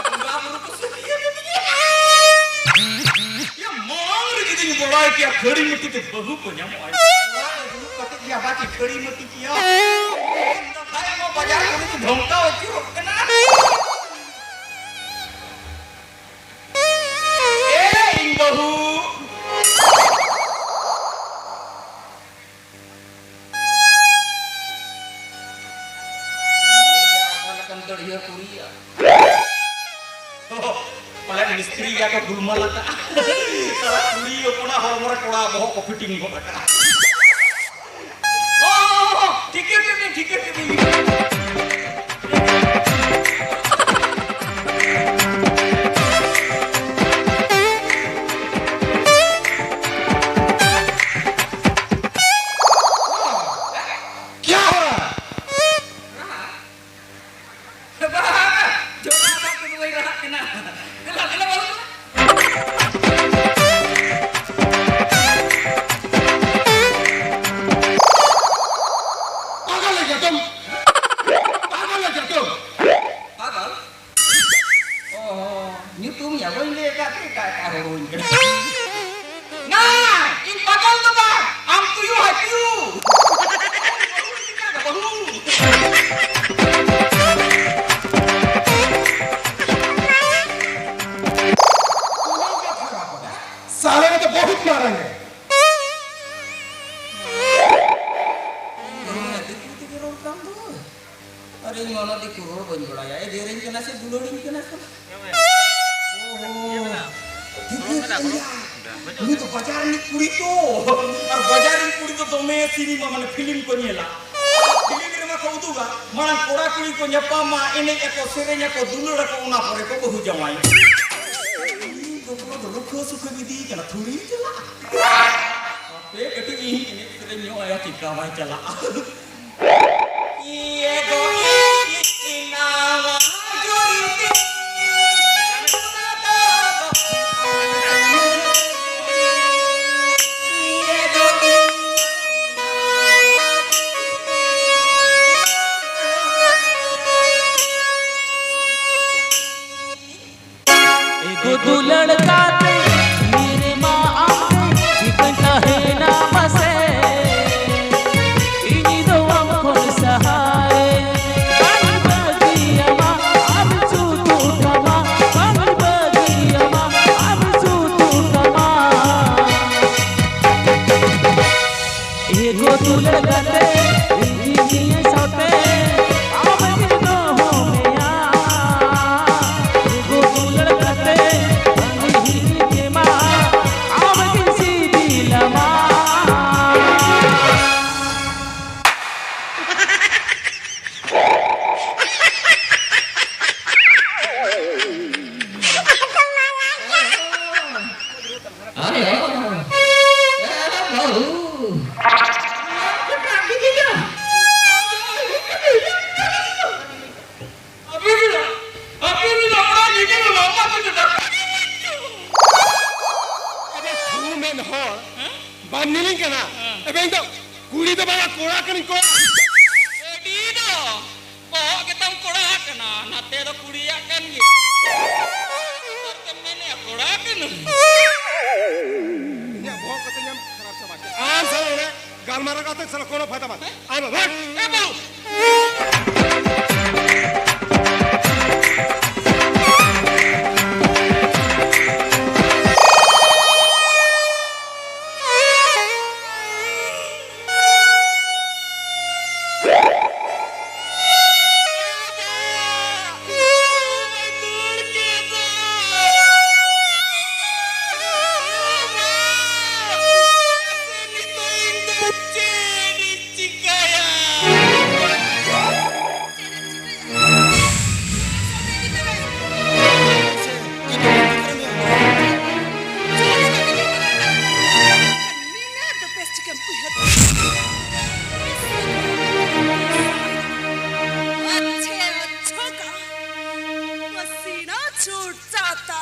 ᱵᱚᱸᱜᱟ ᱵᱩᱨᱩ ᱠᱚ ᱥᱟᱹᱠᱷᱤᱭᱟᱹ ᱠᱟᱹᱫᱤᱧᱟ᱾ ᱭᱟ, ᱢᱟᱲᱟᱝ ᱨᱮ ᱡᱩᱫᱤᱧ ᱵᱟᱲᱟᱭ ᱠᱮᱭᱟ, ᱠᱷᱟᱹᱲᱤ ᱢᱟᱹᱴᱤ ᱛᱮ ᱵᱟᱹᱦᱩ ᱠᱚ ᱧᱟᱢᱚᱜᱼᱟ᱾ ᱚᱲᱟᱜ ᱨᱮ ᱫᱩᱲᱩᱵ ᱠᱟᱛᱮ ᱜᱮ ᱟᱵᱟᱨ ᱪᱮ ᱠᱷᱟᱹᱲᱤ ᱢᱟᱹᱴᱤ ᱠᱮᱭᱟ᱾ ᱫᱟᱫᱟ ᱢᱟ ᱵᱟᱡᱟᱨ ᱠᱚᱨᱮ ᱠᱚ ᱫᱷᱚᱢᱠᱟᱣ ᱟᱹᱪᱩᱨᱚᱜ ᱠᱟᱱᱟ᱾ ᱮ, ᱤᱧ ᱵᱟᱹᱦᱩ᱾ ᱱᱩᱭ ᱫᱚ ᱚᱠᱟ ᱞᱮᱠᱟᱱ ᱫᱟᱹᱲᱦᱤᱭᱟᱹ ᱠᱩᱲᱤᱭᱟ? ᱯᱟᱞᱮᱱ ᱢᱤᱥᱛᱨᱤ ᱜᱮᱭᱟ ᱠᱚ ᱜᱩᱞᱢᱟᱞ ᱟᱠᱟᱫ᱾ ᱥᱟᱞᱟ ᱠᱩᱲᱤ ᱦᱚᱯᱚᱱᱟᱜ ᱦᱚᱲᱢᱚ ᱨᱮ ᱠᱚᱲᱟ ᱵᱚᱦᱚᱜ ᱠᱚ ᱯᱷᱤᱴᱤᱝ ᱜᱚᱫ ᱟᱠᱟᱫ᱾ ᱚ, ᱴᱷᱤᱠᱟᱹ ᱠᱮᱫ ᱢᱮ, ᱴᱷᱤᱠᱟᱹ ᱠᱮᱫ ᱢᱮ᱾ क्या हो रहा है? ᱵᱟᱝ, ᱡᱚᱢᱟᱜ ᱫᱟᱜ ᱛᱮᱫᱚ ᱵᱟᱹᱧ ᱨᱟᱦᱟᱜ ᱠᱟᱱᱟ᱾ ᱫᱮᱞᱟ, ᱫᱮᱞᱟ, ᱵᱟᱹᱵᱩ᱾ पागल है क्या तुम? पागल है क्या तुम? ᱯᱟᱜᱚᱞ? ᱚ, ᱧᱩᱛᱩᱢ ᱭᱟ ᱵᱟᱹᱧ ᱞᱟᱹᱭ ᱟᱠᱟᱫ ᱛᱮ ᱮᱴᱟᱜ ᱮᱴᱟᱜ ᱦᱚᱲ ᱦᱩᱭ ᱠᱟᱱᱟ᱾ ᱱᱟ, ᱤᱧ ᱯᱟᱜᱚᱞ ᱫᱚ ᱵᱟᱝ, ᱟᱢ ᱛᱩᱭᱩ ᱦᱟᱭ ᱛᱩᱭᱩ᱾ ᱵᱟᱹᱦᱩ᱾ ᱫᱩᱞᱟᱹᱲᱤᱧ ᱠᱟᱱᱟ ᱠᱚ᱾ ᱳᱦᱳ, ᱴᱷᱤᱠᱟᱹ ᱠᱮᱫᱼᱟ᱾ ᱩᱱᱤ ᱫᱚ ᱵᱟᱡᱟᱨ ᱨᱤᱱᱤᱡ ᱠᱩᱲᱤ ᱛᱚ᱾ ᱟᱨ ᱵᱟᱡᱟᱨ ᱨᱤᱱ ᱠᱩᱲᱤ ᱫᱚ ᱫᱚᱢᱮ ᱥᱤᱱᱮᱢᱟ, ᱢᱟᱱᱮ ᱯᱷᱤᱞᱢ ᱠᱚ ᱧᱮᱞᱟ᱾ ᱯᱷᱤᱞᱢ ᱨᱮᱢᱟ ᱠᱚ ᱩᱫᱩᱜᱟ, ᱢᱟᱲᱟᱝ ᱠᱚᱲᱟ ᱠᱩᱲᱤ ᱠᱚ ᱧᱟᱯᱟᱢᱟ, ᱮᱱᱮᱡ ᱟᱠᱚ, ᱥᱮᱨᱮᱧ ᱟᱠᱚ, ᱫᱩᱞᱟᱹᱲ ᱟᱠᱚ, ᱚᱱᱟ ᱯᱚᱨᱮ ᱠᱚ ᱵᱟᱹᱦᱩ ᱡᱟᱶᱟᱭ᱾ ᱤᱧ ᱫᱚ ᱯᱩᱨᱟᱹ ᱫᱚ ᱨᱩᱠᱷᱟᱹ ᱥᱩᱠᱷᱟᱹ ᱤᱫᱤᱭ ᱠᱟᱱᱟ, ᱛᱷᱩᱲᱤ ᱪᱟᱞᱟᱜᱼᱟ᱾ ᱦᱟᱯᱮ ᱠᱟᱹᱴᱤᱡ ᱤᱧ ᱮᱱᱮᱡ ᱥᱮᱨᱮᱧ ᱧᱚᱜ ᱟᱭᱟ, ᱪᱮᱠᱟ ᱵᱟᱭ ᱪᱟᱞᱟᱜᱼᱟ᱾ ᱮᱜᱳ ᱫᱩᱞᱟᱹᱲ ᱜᱟᱛᱮ, ᱱᱤᱨᱢᱟ ᱟᱢ ᱴᱷᱮᱱ ᱪᱤᱠᱟᱹᱧ ᱛᱟᱦᱮᱱᱟ ᱢᱟᱥᱮ? ᱤᱧ ᱫᱚ ᱟᱢ ᱠᱷᱚᱱ ᱥᱟᱦᱟᱨᱮ ᱵᱟᱹᱧ ᱵᱟᱹᱜᱤᱭᱟᱢᱟ, ᱟᱢ ᱥᱩᱛᱩᱜ ᱛᱟᱢᱟ, ᱵᱟᱹᱧ ᱵᱟᱹᱜᱤᱭᱟᱢᱟ, ᱟᱢ ᱥᱩᱛᱩᱜ ᱛᱟᱢᱟ᱾ ᱮᱜᱳ ᱫᱩᱞᱟᱹᱲ ᱜᱟᱛᱮ, ᱤᱧ ᱱᱤᱭᱟᱹ ᱥᱟᱶᱛᱮ ᱟᱢ ᱜᱤᱧ ᱫᱚᱦᱚ ᱢᱮᱭᱟ᱾ ᱮᱜᱳ ᱫᱩᱞᱟᱹᱲ ᱜᱟᱛᱮ, ᱤᱧ ᱦᱤᱲᱤᱧ ᱠᱮᱢᱟ, ᱟᱢ ᱜᱤᱧ ᱥᱤᱵᱤᱞᱟᱢᱟ᱾ ᱟᱭᱳ, ᱮ ᱵᱟᱹᱦᱩ᱾ ᱟᱵᱮ ᱛᱷᱩ ᱢᱮᱱ ᱦᱚᱲ, ᱵᱟᱢ ᱧᱮᱞᱤᱧ ᱠᱟᱱᱟ? ᱮᱵᱮ, ᱤᱧ ᱫᱚ ᱠᱩᱲᱤ ᱫᱚ ᱵᱟᱝᱟ, ᱠᱚᱲᱟ ᱠᱟᱹᱱᱟᱹᱧ, ᱠᱚᱲᱟ᱾ ᱟᱹᱰᱤ ᱫᱚ ᱵᱚᱦᱚᱜ ᱜᱮᱛᱟᱢ ᱠᱚᱲᱟ ᱠᱟᱱᱟ, ᱱᱟᱛᱮ ᱫᱚ ᱠᱩᱲᱤᱭᱟᱜ ᱠᱟᱱ ᱜᱮᱭᱟ᱾ ᱟᱨ ᱛᱮᱢ ᱢᱮᱱᱮᱜᱼᱟ ᱠᱚᱲᱟ ᱠᱟᱱᱟᱹᱧ᱾ ᱤᱧᱟᱹᱜ ᱵᱚᱦᱚᱜ ᱠᱚᱛᱮ ᱧᱟᱢ ᱠᱷᱟᱨᱟᱯ ᱪᱟᱵᱟ ᱠᱮᱫᱟ᱾ ᱟᱢ ᱥᱟᱞᱟᱜ ᱚᱸᱰᱮ ᱜᱟᱞᱢᱟᱨᱟᱣ ᱠᱟᱛᱮ ᱥᱟᱞᱟᱜ ᱠᱳᱱᱳ ᱯᱷᱟᱭᱫᱟ ᱵᱟᱝ᱾ ᱦᱮᱸ? ᱟᱢ ᱵᱟᱵᱟ᱾ ᱮ ᱵᱟᱹᱵᱩ᱾ ᱪᱩᱴ ᱪᱟᱛᱟ᱾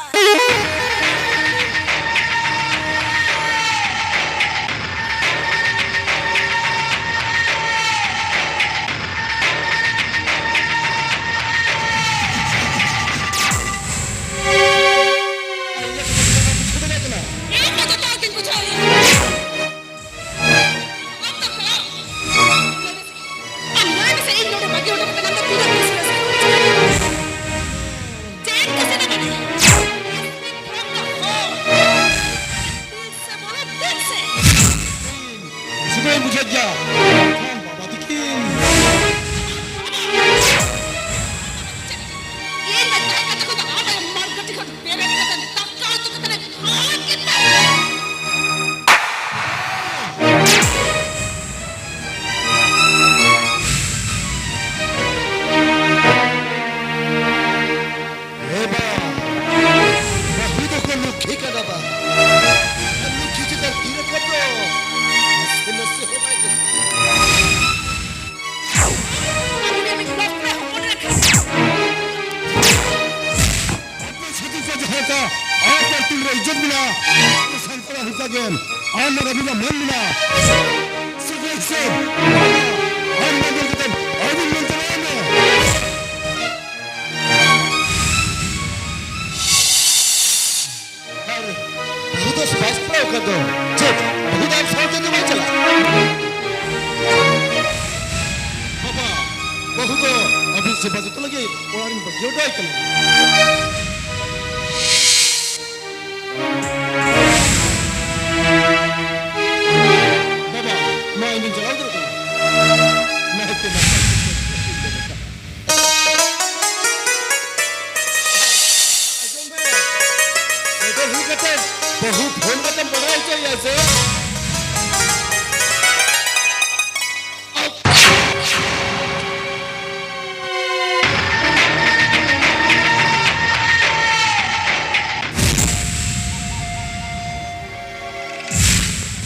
ᱤᱧ ᱫᱚ ᱡᱚᱛᱚ ᱦᱚᱲ ᱜᱤᱧ ᱵᱩᱡᱷᱟᱹᱣ ᱮᱭᱟ᱾ ᱟᱢ ᱞᱟᱹᱭ ᱢᱮᱥᱮ, ᱤᱧ ᱱᱚᱰᱮ ᱵᱟᱹᱜᱤ ᱦᱚᱴᱚ ᱠᱟᱛᱮ ᱟᱢ ᱫᱚ ᱛᱤᱱᱟᱹᱜ ᱵᱮᱥ ᱵᱮᱥ ᱪᱮᱫ ᱠᱟᱛᱷᱟ ᱫᱚ ᱵᱟᱹᱱᱩᱜ? From the home. ᱫᱮᱡ ᱥᱮ ᱵᱚᱞᱚ, ᱫᱮᱡ ᱥᱮ᱾ ᱵᱩᱡᱷᱟᱹᱣ ᱵᱩᱡᱷᱟᱹᱣ ᱜᱮᱭᱟ᱾ ᱵᱟᱵᱟ ᱛᱤᱠᱤᱱ᱾ ᱤᱧ ᱢᱟ ᱛᱟᱦᱮᱸ ᱠᱟᱛᱮ ᱠᱷᱚᱱ ᱫᱚ ᱟᱢ ᱟᱭᱳ ᱢᱟᱨ ᱜᱟᱹᱴᱤ ᱠᱷᱚᱱ ᱵᱮᱨᱮᱫ ᱠᱟᱛᱮ ᱫᱟᱠᱟ ᱩᱛᱩ ᱠᱟᱛᱮ ᱞᱮ ᱠᱷᱟᱣᱟ ᱠᱮᱫ ᱢᱮ᱾ ᱮ ᱵᱟ, ᱵᱟᱹᱦᱩ ᱫᱚᱠᱚ ᱞᱚᱠᱠᱷᱤ ᱠᱟᱱᱟ ᱵᱟ᱾ ᱟᱨ ᱞᱚᱠᱠᱷᱤ ᱪᱮᱛᱟᱱ ᱛᱤ ᱨᱟᱠᱟᱵ ᱫᱚ ᱱᱟᱥᱮ ᱱᱟᱥᱮ ᱦᱚᱸ ᱵᱟᱭ ᱵᱮᱥᱟ᱾ ᱟᱯᱮ ᱪᱷᱟᱹᱛᱤᱠ ᱠᱚ ᱡᱟᱦᱟᱸ ᱞᱮᱠᱟ ᱟᱨ ᱯᱟᱹᱨᱛᱩᱞ ᱨᱮ ᱤᱡᱽᱡᱚᱛ ᱢᱮᱱᱟᱜᱼᱟ, ᱥᱟᱱᱛᱟᱲᱟᱜ ᱚᱱᱠᱟ ᱜᱮ ᱟᱢ ᱟᱨ ᱟᱹᱵᱤᱱᱟᱜ ᱢᱟᱹᱱ ᱢᱮᱱᱟᱜᱼᱟ᱾ ᱥᱟᱹᱜᱟᱹᱭ ᱦᱤᱥᱟᱹᱵ ᱟᱢ ᱵᱟᱫᱚᱞ ᱠᱟᱛᱮ ᱟᱹᱵᱤᱱ ᱢᱮᱱ ᱪᱟᱞᱟᱣ ᱢᱮ᱾ ᱟᱨ ᱵᱟᱹᱦᱩ ᱫᱚ ᱥᱟᱯᱲᱟᱣ ᱟᱠᱟᱫ ᱫᱚ ᱪᱮᱫ? ᱵᱟᱹᱦᱩ ᱫᱚ ᱟᱢ ᱥᱟᱶᱛᱮ ᱫᱚ ᱵᱟᱭ ᱪᱟᱞᱟᱜᱼᱟ᱾ ᱵᱟᱵᱟ, ᱵᱟᱹᱦᱩ ᱫᱚ ᱟᱹᱵᱤᱱ ᱥᱮᱵᱟ ᱡᱚᱛᱚᱱ ᱞᱟᱹᱜᱤᱫ ᱚᱲᱟᱜ ᱨᱤᱧ ᱵᱟᱹᱜᱤ ᱦᱚᱴᱚ ᱟᱭ ᱠᱟᱱᱟ᱾ ᱵᱟᱵᱟ, ᱢᱟ ᱤᱧ ᱫᱩᱧ ᱪᱟᱞᱟᱣ ᱩᱛᱟᱹᱨᱚᱜ ᱠᱟᱱᱟ᱾ ᱱᱟᱭᱛᱮ ᱱᱟᱯᱟᱭ ᱛᱮ᱾ ᱟᱸᱡᱚᱢ ᱢᱮ, ᱱᱚᱰᱮ ᱦᱩᱭ ᱠᱟᱛᱮ ᱵᱟᱹᱦᱩ ᱯᱷᱳᱱ ᱠᱟᱛᱮᱢ ᱵᱟᱰᱟᱭ ᱦᱚᱪᱚᱭᱮᱭᱟ ᱥᱮ?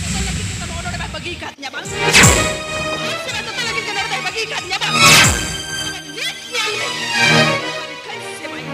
ᱡᱚᱛᱚ ᱞᱟᱹᱜᱤᱫ ᱜᱮᱛᱚ ᱱᱚᱜᱼᱚ ᱱᱚᱰᱮ ᱢᱟ ᱵᱟᱹᱜᱤ ᱠᱟᱫᱤᱧᱟ ᱵᱟᱝ? ᱟᱢ ᱥᱮᱵᱟ ᱡᱚᱛᱚ ᱞᱟᱹᱜᱤᱫ ᱜᱮ ᱱᱚᱰᱮ ᱫᱚᱭ ᱵᱟᱹᱜᱤ ᱠᱟᱫᱤᱧᱟ ᱵᱟᱝ? ᱟᱢᱟᱜ ᱱᱤᱛ ᱧᱮᱞ ᱢᱮ᱾ ᱟᱢᱟᱜ ᱨᱤᱠᱟᱹᱭ ᱥᱮᱵᱟᱭᱟ᱾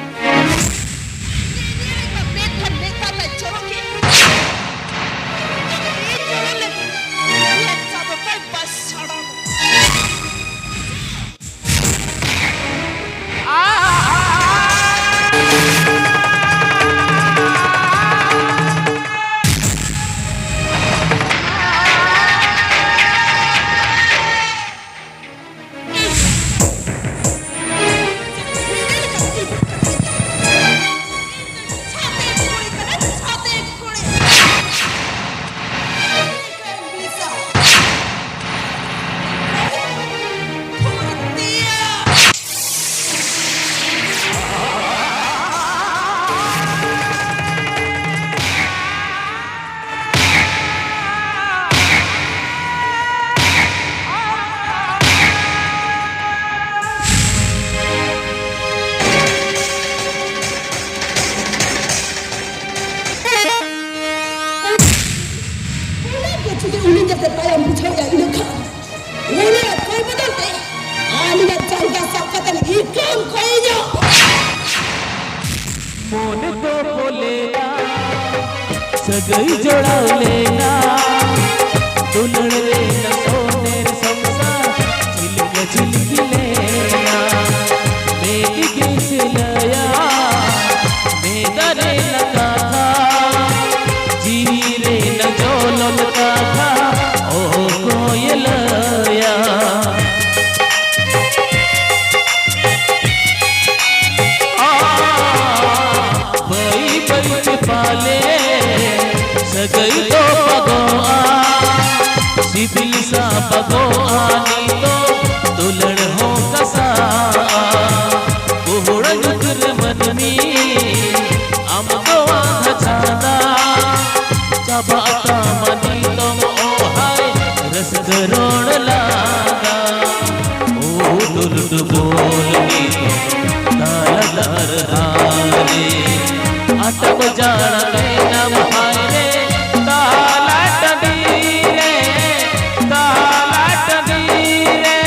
ᱫᱚ ᱵᱚᱞᱮᱭᱟ ᱥᱟᱹᱜᱟᱹᱭ ᱡᱚᱲᱟᱣ ᱞᱮᱱᱟ, ᱫᱩᱞᱟᱹᱲ ᱨᱮᱱᱟᱜ ᱥᱚᱱᱮᱨ ᱥᱚᱝᱥᱟᱨ ᱪᱷᱤᱞᱠᱟᱹ ᱪᱷᱤᱞᱠᱤ ᱞᱮᱱᱟ᱾ ᱢᱮᱫ ᱜᱮ ᱥᱤᱞᱟᱹᱭᱟ, ᱢᱮᱫ ᱨᱮᱱᱟᱜ ᱠᱟᱛᱷᱟ, ᱡᱤᱣᱤ ᱨᱮᱱᱟᱜ ᱡᱚᱞᱚᱱ ᱠᱟᱛᱷᱟ, ᱚᱠᱚᱭᱮ ᱞᱟᱹᱭᱟ? ᱵᱟᱹᱭ ᱵᱟᱹᱭ ᱛᱮ ᱯᱟᱞᱮ ᱥᱟᱹᱜᱟᱹᱭ ᱫᱚ ᱯᱟᱜᱚᱜᱼᱟ, ᱥᱤᱵᱤᱞ ᱥᱟᱵᱟᱜᱚᱜᱼᱟ ᱱᱤᱛᱚᱜ ᱫᱩᱞᱟᱹᱲ ᱦᱚᱸ ᱠᱟᱥᱟᱜᱼᱟ᱾ ᱜᱚᱦᱚᱲ ᱧᱩᱛ ᱨᱮ ᱢᱟᱹᱱᱢᱤ ᱟᱢ ᱫᱚ ᱟᱸᱫᱷᱟ ᱪᱷᱟᱸᱫᱟ, ᱪᱟᱵᱟᱜ ᱛᱟᱢᱟ ᱱᱤᱛᱚᱜ ᱚᱦᱟᱭ ᱨᱟᱹᱥᱠᱟᱹ ᱨᱚᱲ ᱞᱟᱸᱫᱟ᱾ ᱩᱫᱩᱨ ᱰᱩᱵᱩᱨ ᱱᱤᱛᱚᱜ ᱛᱟᱞᱟ ᱰᱟᱦᱟᱨ ᱦᱟᱞᱮ, ᱟᱴᱚᱠ ᱡᱟᱲᱟ ᱢᱮᱱᱟᱢ ᱦᱟᱭ ᱨᱮ, ᱛᱟᱞᱟ ᱴᱟᱺᱰᱤ ᱨᱮ, ᱛᱟᱞᱟ ᱴᱟᱺᱰᱤ ᱨᱮ᱾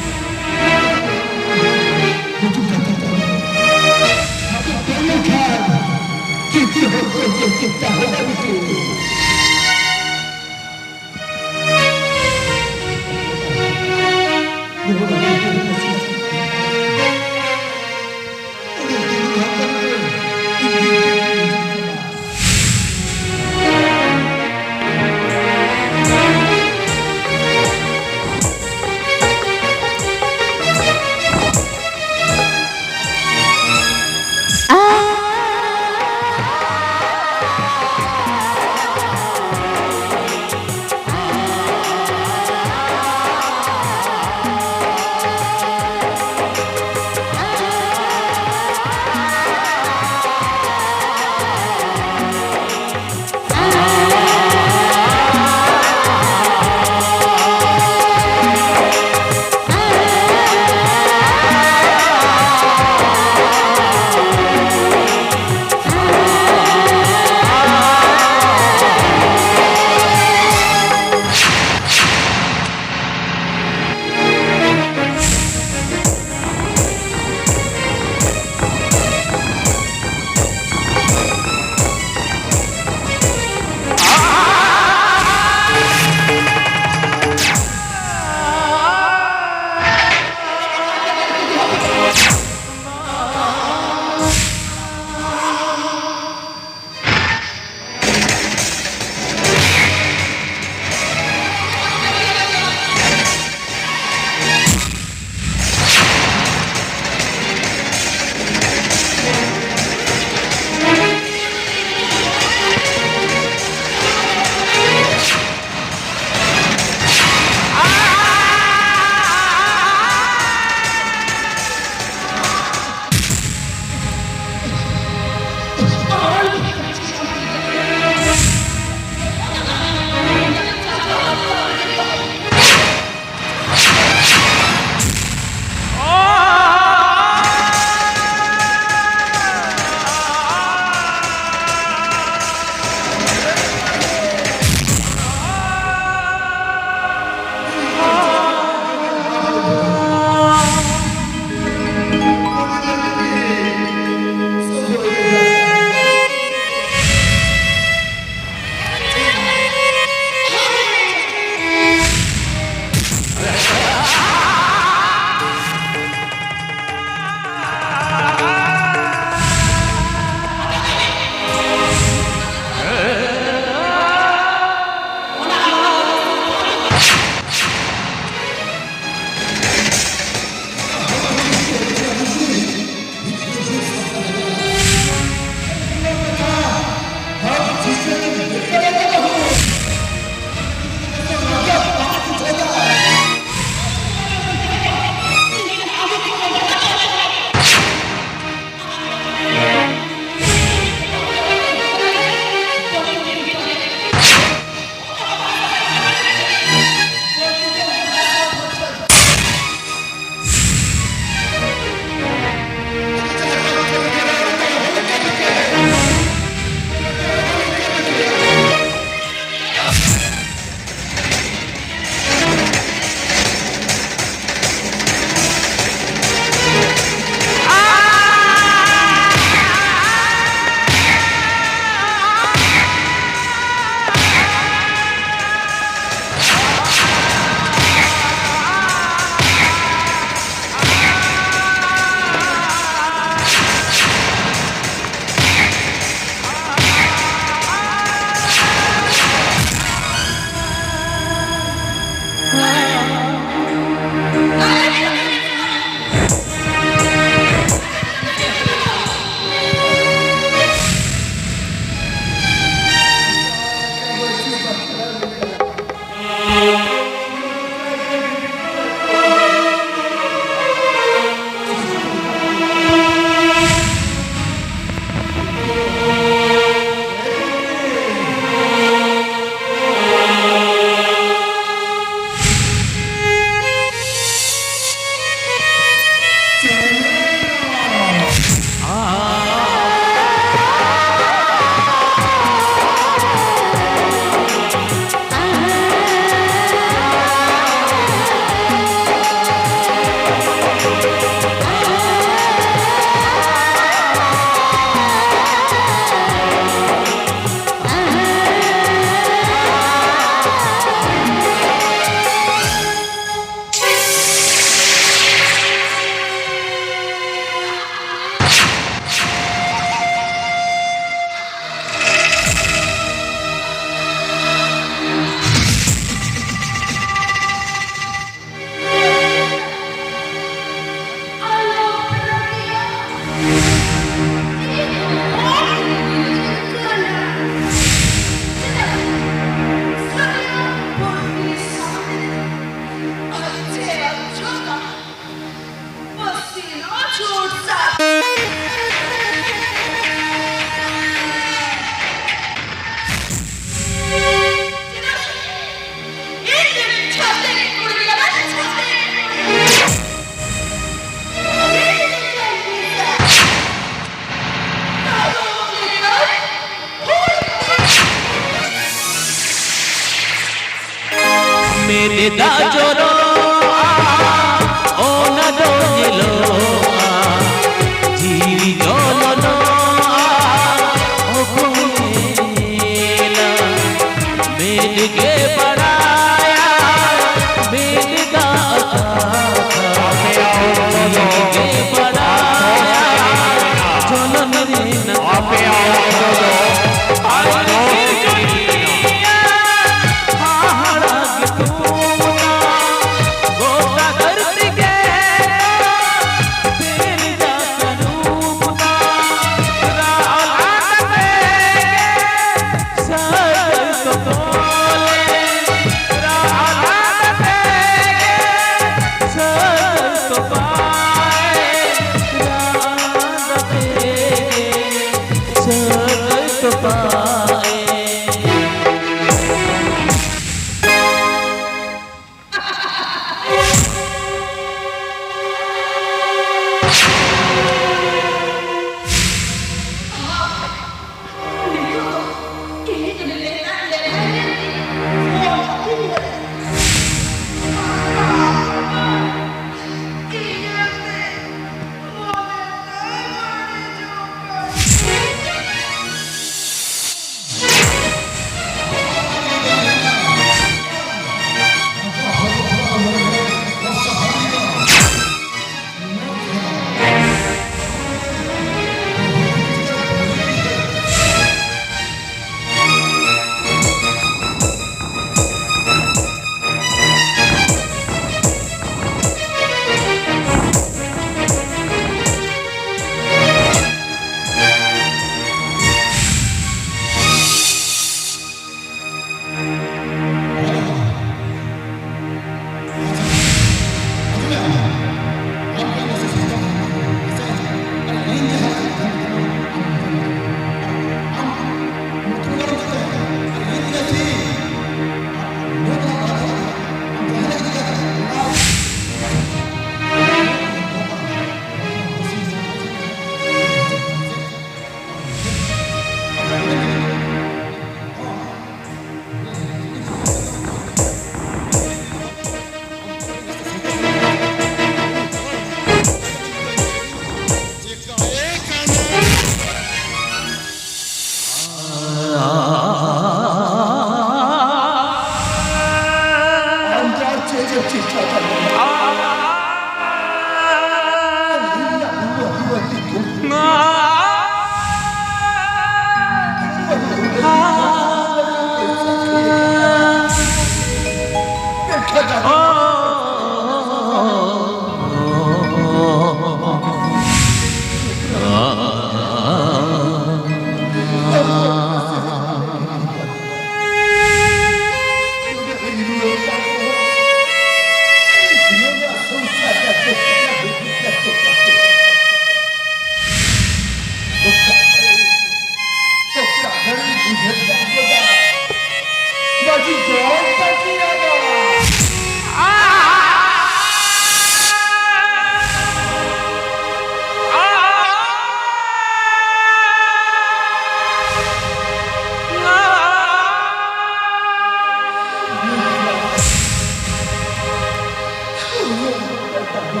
ᱵᱟᱹᱵᱩ,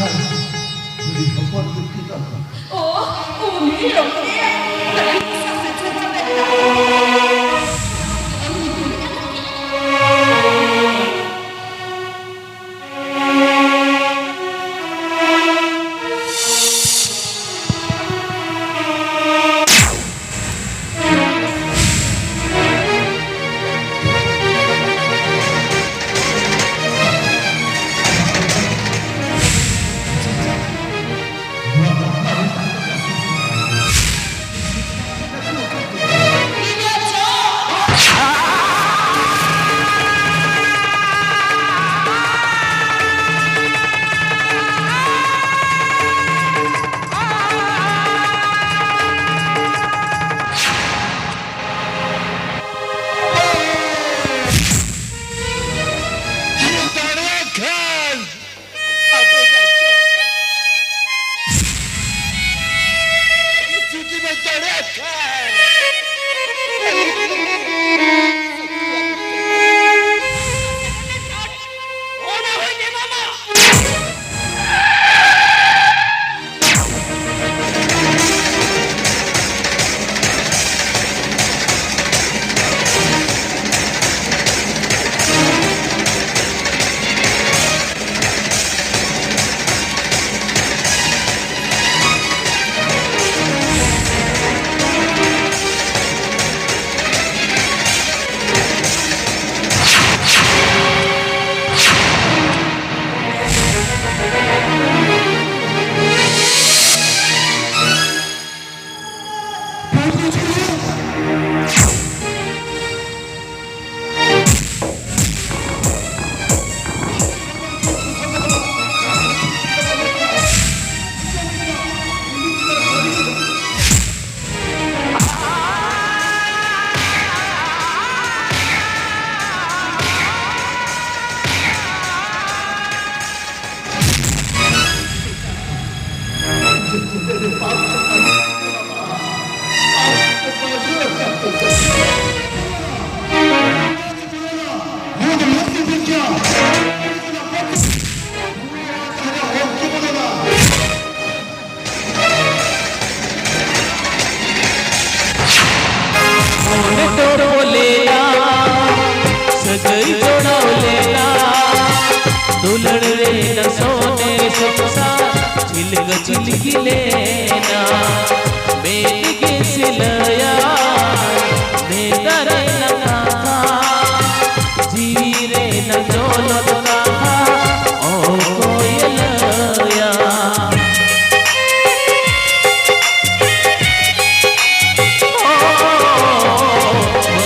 ᱟᱨ ᱠᱩᱲᱤ ᱦᱚᱯᱚᱱ ᱵᱤᱴᱤ ᱫᱚ? ᱳ, ᱩᱱᱤ ᱞᱚᱠᱠᱷᱤ ᱫᱟᱹᱭ ᱥᱟᱥᱮᱛ ᱨᱮ ᱢᱮᱱᱟᱭ᱾ ᱜᱟᱹᱪᱷᱤ ᱞᱤᱸᱜᱤ ᱞᱮᱱᱟ, ᱢᱮᱫ ᱜᱮ ᱥᱤᱞᱟᱹᱭᱟ, ᱢᱮᱫ ᱨᱮᱱᱟᱜ ᱠᱟᱛᱷᱟ, ᱡᱤᱣᱤ ᱨᱮᱱᱟᱜ ᱡᱚᱞᱚᱛ ᱠᱟᱛᱷᱟ, ᱚᱠᱚᱭᱮ ᱞᱟᱹᱭᱟ?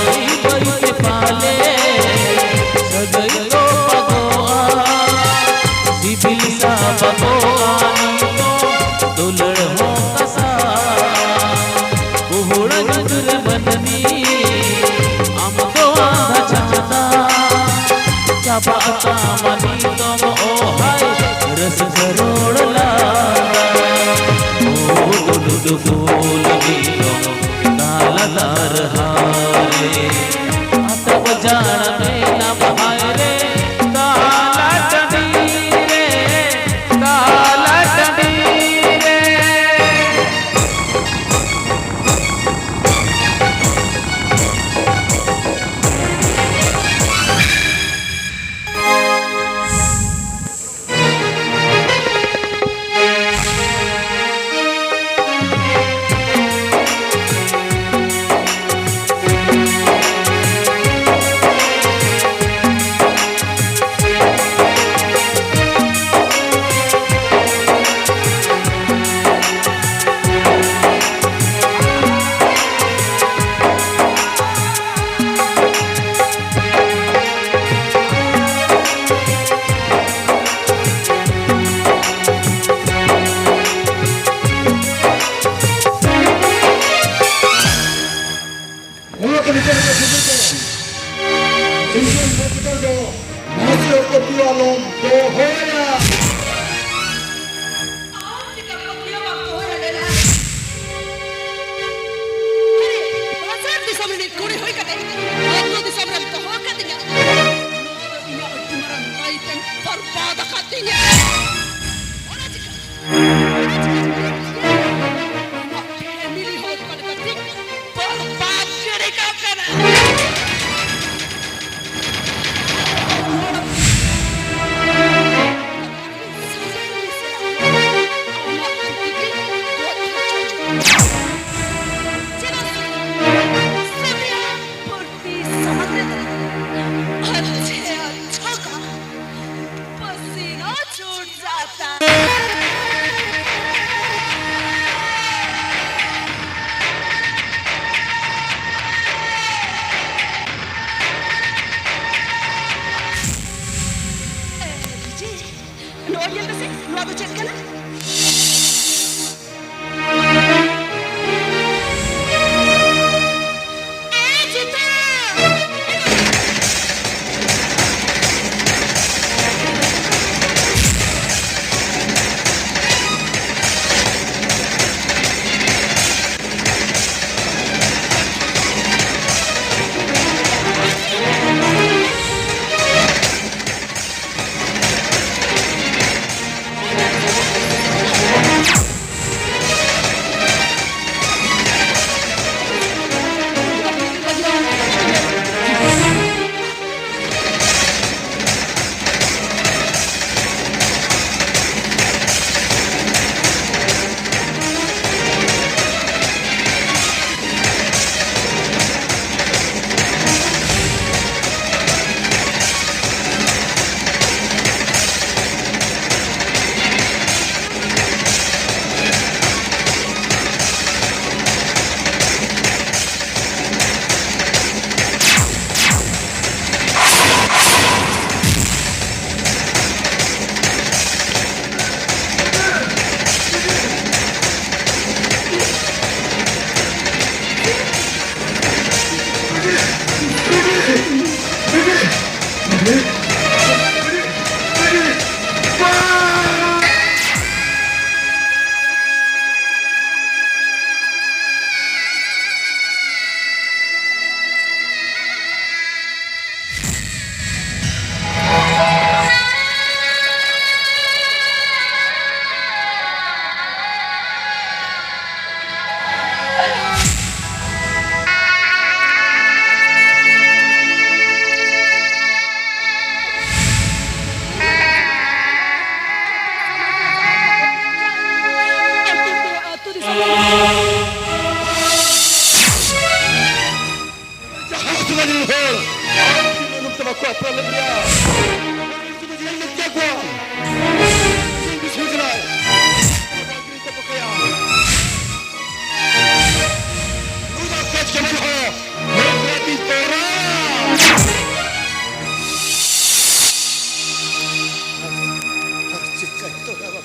ᱵᱟᱹᱭ ᱵᱟᱹᱭ ᱛᱮ ᱯᱟᱞᱮ ᱥᱟᱹᱜᱟᱹᱭ ᱫᱚ ᱯᱟᱜᱚᱜᱼᱟ, ᱥᱤᱵᱤᱞ ᱥᱟᱵᱟᱜᱚᱜᱼᱟ ᱱᱤᱛᱚᱜ ᱫᱩᱞᱟᱹᱲ ᱦᱚᱸ ᱠᱟᱥᱟ᱾ ᱜᱚᱦᱚᱲ ᱧᱩᱛ ᱨᱮ ᱢᱟᱹᱱᱢᱤ ᱟᱢ ᱫᱚ ᱟᱸᱫᱷᱟ ᱪᱷᱟᱛᱟ, ᱪᱟᱵᱟᱜ ᱛᱟᱢᱟ ᱱᱤᱛᱚᱜ ᱚᱦᱟᱭ ᱨᱟᱹᱥᱠᱟᱹ ᱨᱚᱲ ᱞᱟᱸᱫᱟ᱾ ᱳ ᱰᱩᱰᱩ ᱰᱩᱵᱩᱞ ᱱᱤᱛᱚᱜ ᱛᱟᱞᱟ ᱫᱟᱨᱦᱟ ᱨᱮ, ᱟᱴᱚᱠ ᱡᱟᱲ ᱢᱮᱱᱟᱢ ᱦᱟᱭ ᱨᱮ, ᱛᱟᱞᱟ ᱴᱟᱺᱰᱤ ᱨᱮ, ᱛᱟᱞᱟ ᱴᱟᱺᱰᱤ ᱨᱮ᱾ ᱚᱱᱟ ᱠᱚ ᱱᱤᱛᱚᱜ ᱫᱚ ᱥᱤᱫᱩ ᱠᱟᱹᱱᱦᱩ ᱥᱤᱥᱤᱨ ᱥᱟᱹᱛ ᱫᱚ ᱱᱟᱥᱮ ᱯᱟᱹᱛᱭᱟᱹᱣ ᱟᱞᱚᱢ ᱫᱚᱦᱚᱭᱟ᱾ ᱟᱢ ᱪᱤᱠᱟ ᱯᱟᱹᱛᱭᱟᱹᱣ ᱵᱟᱢ ᱫᱚᱦᱚᱭᱟ ᱞᱟᱹᱭ ᱞᱟᱦᱟ? ᱟᱨᱮ, ᱵᱟᱡᱟᱨ ᱫᱤᱥᱚᱢ ᱨᱤᱱᱤᱡ ᱠᱩᱲᱤ ᱦᱩᱭ ᱠᱟᱛᱮ ᱟᱹᱛᱩ ᱫᱤᱥᱚᱢ ᱨᱮᱢ ᱫᱚᱦᱚ ᱠᱟᱫᱤᱧᱟ᱾ ᱱᱚᱣᱟ ᱫᱚ ᱤᱧᱟᱹᱜ ᱟᱹᱰᱤ ᱢᱟᱨᱟᱝ life ᱮᱢ ᱵᱚᱨᱵᱟᱫ ᱟᱠᱟᱫ ᱛᱤᱧᱟ᱾ ᱚᱱᱟ ᱪᱤᱠᱟ, ᱚᱱᱟ ᱪᱤᱠᱟ ᱟᱢᱟᱜ family ᱦᱚᱸ ᱚᱠᱟ ᱞᱮᱠᱟ ᱴᱷᱤᱠ ᱵᱚᱨᱵᱟᱫ ᱜᱤᱰᱤ ᱠᱟᱜ ᱠᱟᱱᱟ᱾ ᱟᱫᱚ ᱪᱮᱫ ᱠᱟᱱᱟ? ᱡᱟᱦᱟᱸ ᱥᱚᱢᱟᱡᱽ ᱨᱮᱱ ᱦᱚᱲ ᱟᱹᱠᱤᱱ ᱢᱟᱹᱱᱩᱢ ᱛᱮ ᱵᱟᱠᱚ ᱟᱯᱱᱟᱨ ᱞᱮᱫ ᱢᱮᱭᱟ᱾ ᱩᱱᱠᱩ ᱫᱚ ᱡᱤᱭᱚᱱ ᱞᱮᱫ ᱜᱮᱭᱟ ᱠᱚ᱾ ᱤᱧ ᱵᱤᱥᱱᱩ ᱠᱟᱱᱟᱭ᱾ ᱟᱵᱚ ᱟᱹᱠᱤᱱ ᱠᱚ ᱵᱟᱠᱚᱭᱟ᱾ ᱱᱩᱭ ᱫᱚ ᱠᱟᱡᱽ ᱠᱟᱢᱟᱱ ᱦᱚᱸ ᱱᱩᱭ ᱫᱚ ᱛᱤᱧ ᱛᱚᱨᱟ᱾ ᱟᱨ ᱪᱮᱫ ᱠᱟᱡᱽ ᱛᱚᱨᱟ?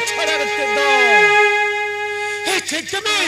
ᱪᱷᱟᱲᱟ ᱠᱟᱛᱮ ᱫᱚ ᱪᱮᱫ ᱠᱟᱹᱢᱤ?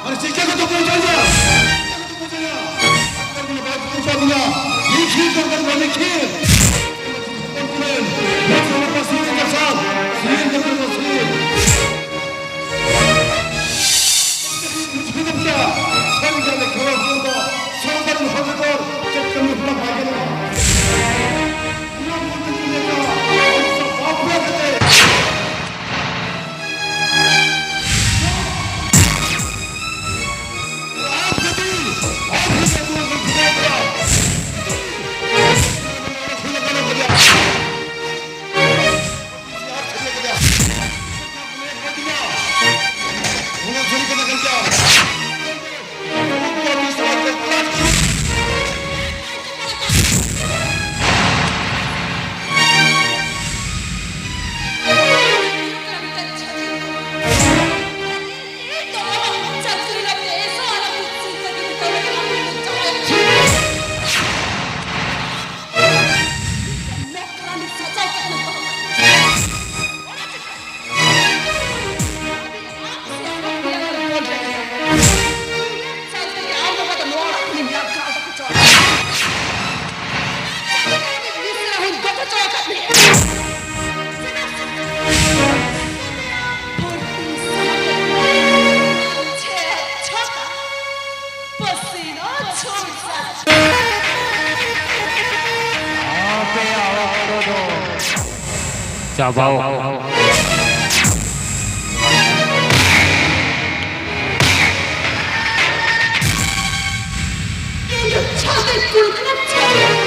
ᱟᱨ ᱪᱤᱠᱟᱹ ᱠᱚ ᱛᱩᱠᱩ ᱦᱚᱪᱚᱭᱟ? ᱪᱤᱠᱟᱹ ᱠᱚ ᱛᱩᱠᱩ ᱦᱚᱪᱚᱭᱟ? ᱟᱠᱵᱚᱨ ᱵᱚᱞᱮ ᱵᱟᱭ ᱛᱩᱠᱩ ᱦᱚᱪᱚ ᱫᱤᱧᱟ᱾ ᱞᱤᱠᱷᱤᱛ ᱫᱚᱨᱠᱟᱨ ᱵᱟᱭ ᱞᱤᱠᱷᱤᱛ᱾ ᱦᱚᱯᱚᱱ ᱠᱚᱨᱮᱱ ᱵᱷᱳᱴ ᱥᱚᱢᱚᱭ ᱯᱟᱹᱥᱤ ᱠᱚ ᱪᱟᱥᱟ᱾ ᱥᱤᱨ ᱫᱚᱨᱠᱟᱨ ᱵᱟᱭ ᱥᱤᱨ᱾ ᱵᱩᱡᱷᱟᱹᱣ ᱫᱚᱨᱠᱟᱨ᱾ ᱥᱟᱹᱨᱤ ᱜᱮ ᱟᱞᱮ ᱠᱷᱮᱨᱣᱟᱲ ᱦᱚᱯᱚᱱ ᱫᱚ ᱥᱚᱨᱠᱟᱨ ᱦᱚᱲ ᱵᱮᱜᱚᱨ ᱪᱮᱫ ᱠᱟᱹᱢᱤ ᱦᱚᱨᱟ ᱵᱟᱭ ᱜᱟᱱᱚᱜᱼᱟ᱾ ᱱᱚᱣᱟ ᱢᱚᱱᱛᱨᱤ ᱠᱚ ᱞᱮᱠᱟ ᱚᱱᱠᱟ ᱵᱟᱯᱞᱟ ᱠᱟᱛᱮ ᱪᱟᱵᱟᱣ᱾ ᱤᱧ ᱫᱚ ᱪᱷᱟᱹᱛᱤᱠ ᱠᱩᱲᱤ ᱠᱟᱱᱟ, ᱪᱷᱟᱹᱛᱤᱠ᱾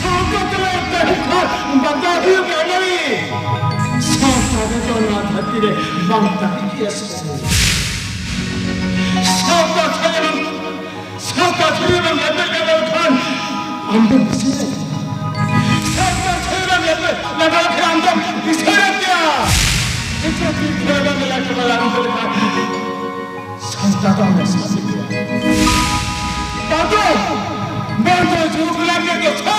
ᱥᱟᱶᱛᱟ ᱛᱟᱞᱟ ᱛᱟᱦᱮᱸ ᱠᱷᱟᱱ ᱵᱟᱧᱪᱟᱣ ᱦᱩᱭᱩᱜ ᱜᱮᱭᱟ ᱱᱟᱹᱲᱤ᱾ ᱥᱟᱶᱛᱟ ᱵᱮᱜᱚᱨ ᱱᱚᱣᱟ ᱫᱷᱟᱹᱨᱛᱤ ᱨᱮ ᱵᱟᱝ ᱛᱟᱦᱮᱸ ᱠᱮᱭᱟ ᱥᱮ᱾ ᱥᱟᱶᱛᱟ ᱥᱟᱭᱟᱱ, ᱥᱟᱶᱛᱟ ᱥᱟᱭᱟᱱ ᱮᱯᱮᱡ ᱞᱮᱱᱠᱷᱟᱱ ᱟᱢ ᱫᱚᱢ ᱫᱤᱥᱟᱹᱭᱟ᱾ ᱥᱟᱶᱛᱟ ᱥᱟᱭᱟᱱ ᱮᱯᱮᱡ ᱞᱮᱱᱠᱷᱟᱱ ᱟᱢ ᱫᱚᱢ ᱫᱤᱥᱟᱹᱭᱟ᱾ ᱪᱮᱫ ᱪᱮᱫ ᱠᱷᱮᱞ ᱵᱟᱝ ᱞᱟᱜᱟᱣ ᱞᱮᱠᱷᱟᱱ ᱥᱟᱱᱛᱟᱲ ᱫᱚ ᱚᱸᱰᱮ ᱥᱟᱥᱮᱛ ᱜᱮᱭᱟ᱾ ᱵᱟᱝ ᱫᱚ, ᱵᱟᱝ ᱫᱚ ᱡᱩᱜᱽ ᱞᱟᱹᱜᱤᱫ ᱜᱮ ᱪᱷᱟ,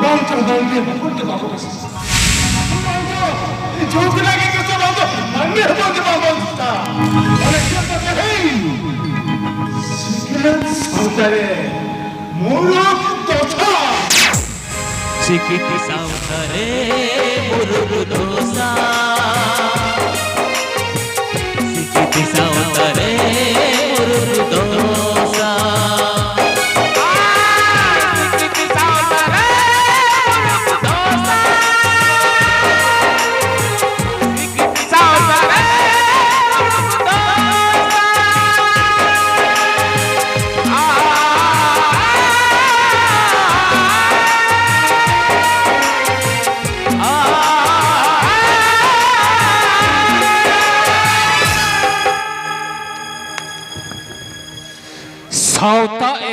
ᱵᱟᱝ ᱫᱚ ᱢᱟᱹᱱᱢᱤ ᱦᱚᱯᱚᱱ ᱜᱮ ᱵᱟᱵᱚ ᱵᱮᱥᱟ᱾ ᱵᱟᱝ ᱫᱚ ᱡᱩᱜᱽ ᱞᱟᱹᱜᱤᱫ ᱜᱮ ᱪᱷᱟ, ᱵᱟᱝ ᱫᱚ ᱢᱟᱹᱱᱢᱤ ᱦᱚᱯᱚᱱ ᱜᱮ ᱵᱟᱵᱚ ᱵᱮᱥᱟ᱾ ᱚᱱᱟ ᱤᱭᱟᱹ ᱠᱟᱛᱮ, ᱦᱮᱭ, ᱥᱤᱠᱷᱱᱟᱹᱛ ᱥᱟᱶᱛᱟ ᱨᱮ ᱢᱩᱲᱩᱫ ᱫᱚᱥᱟ᱾ ᱥᱤᱠᱷᱤᱛ ᱥᱟᱶᱛᱟ ᱨᱮ ᱢᱩᱲᱩᱫ ᱫᱚᱥᱟ᱾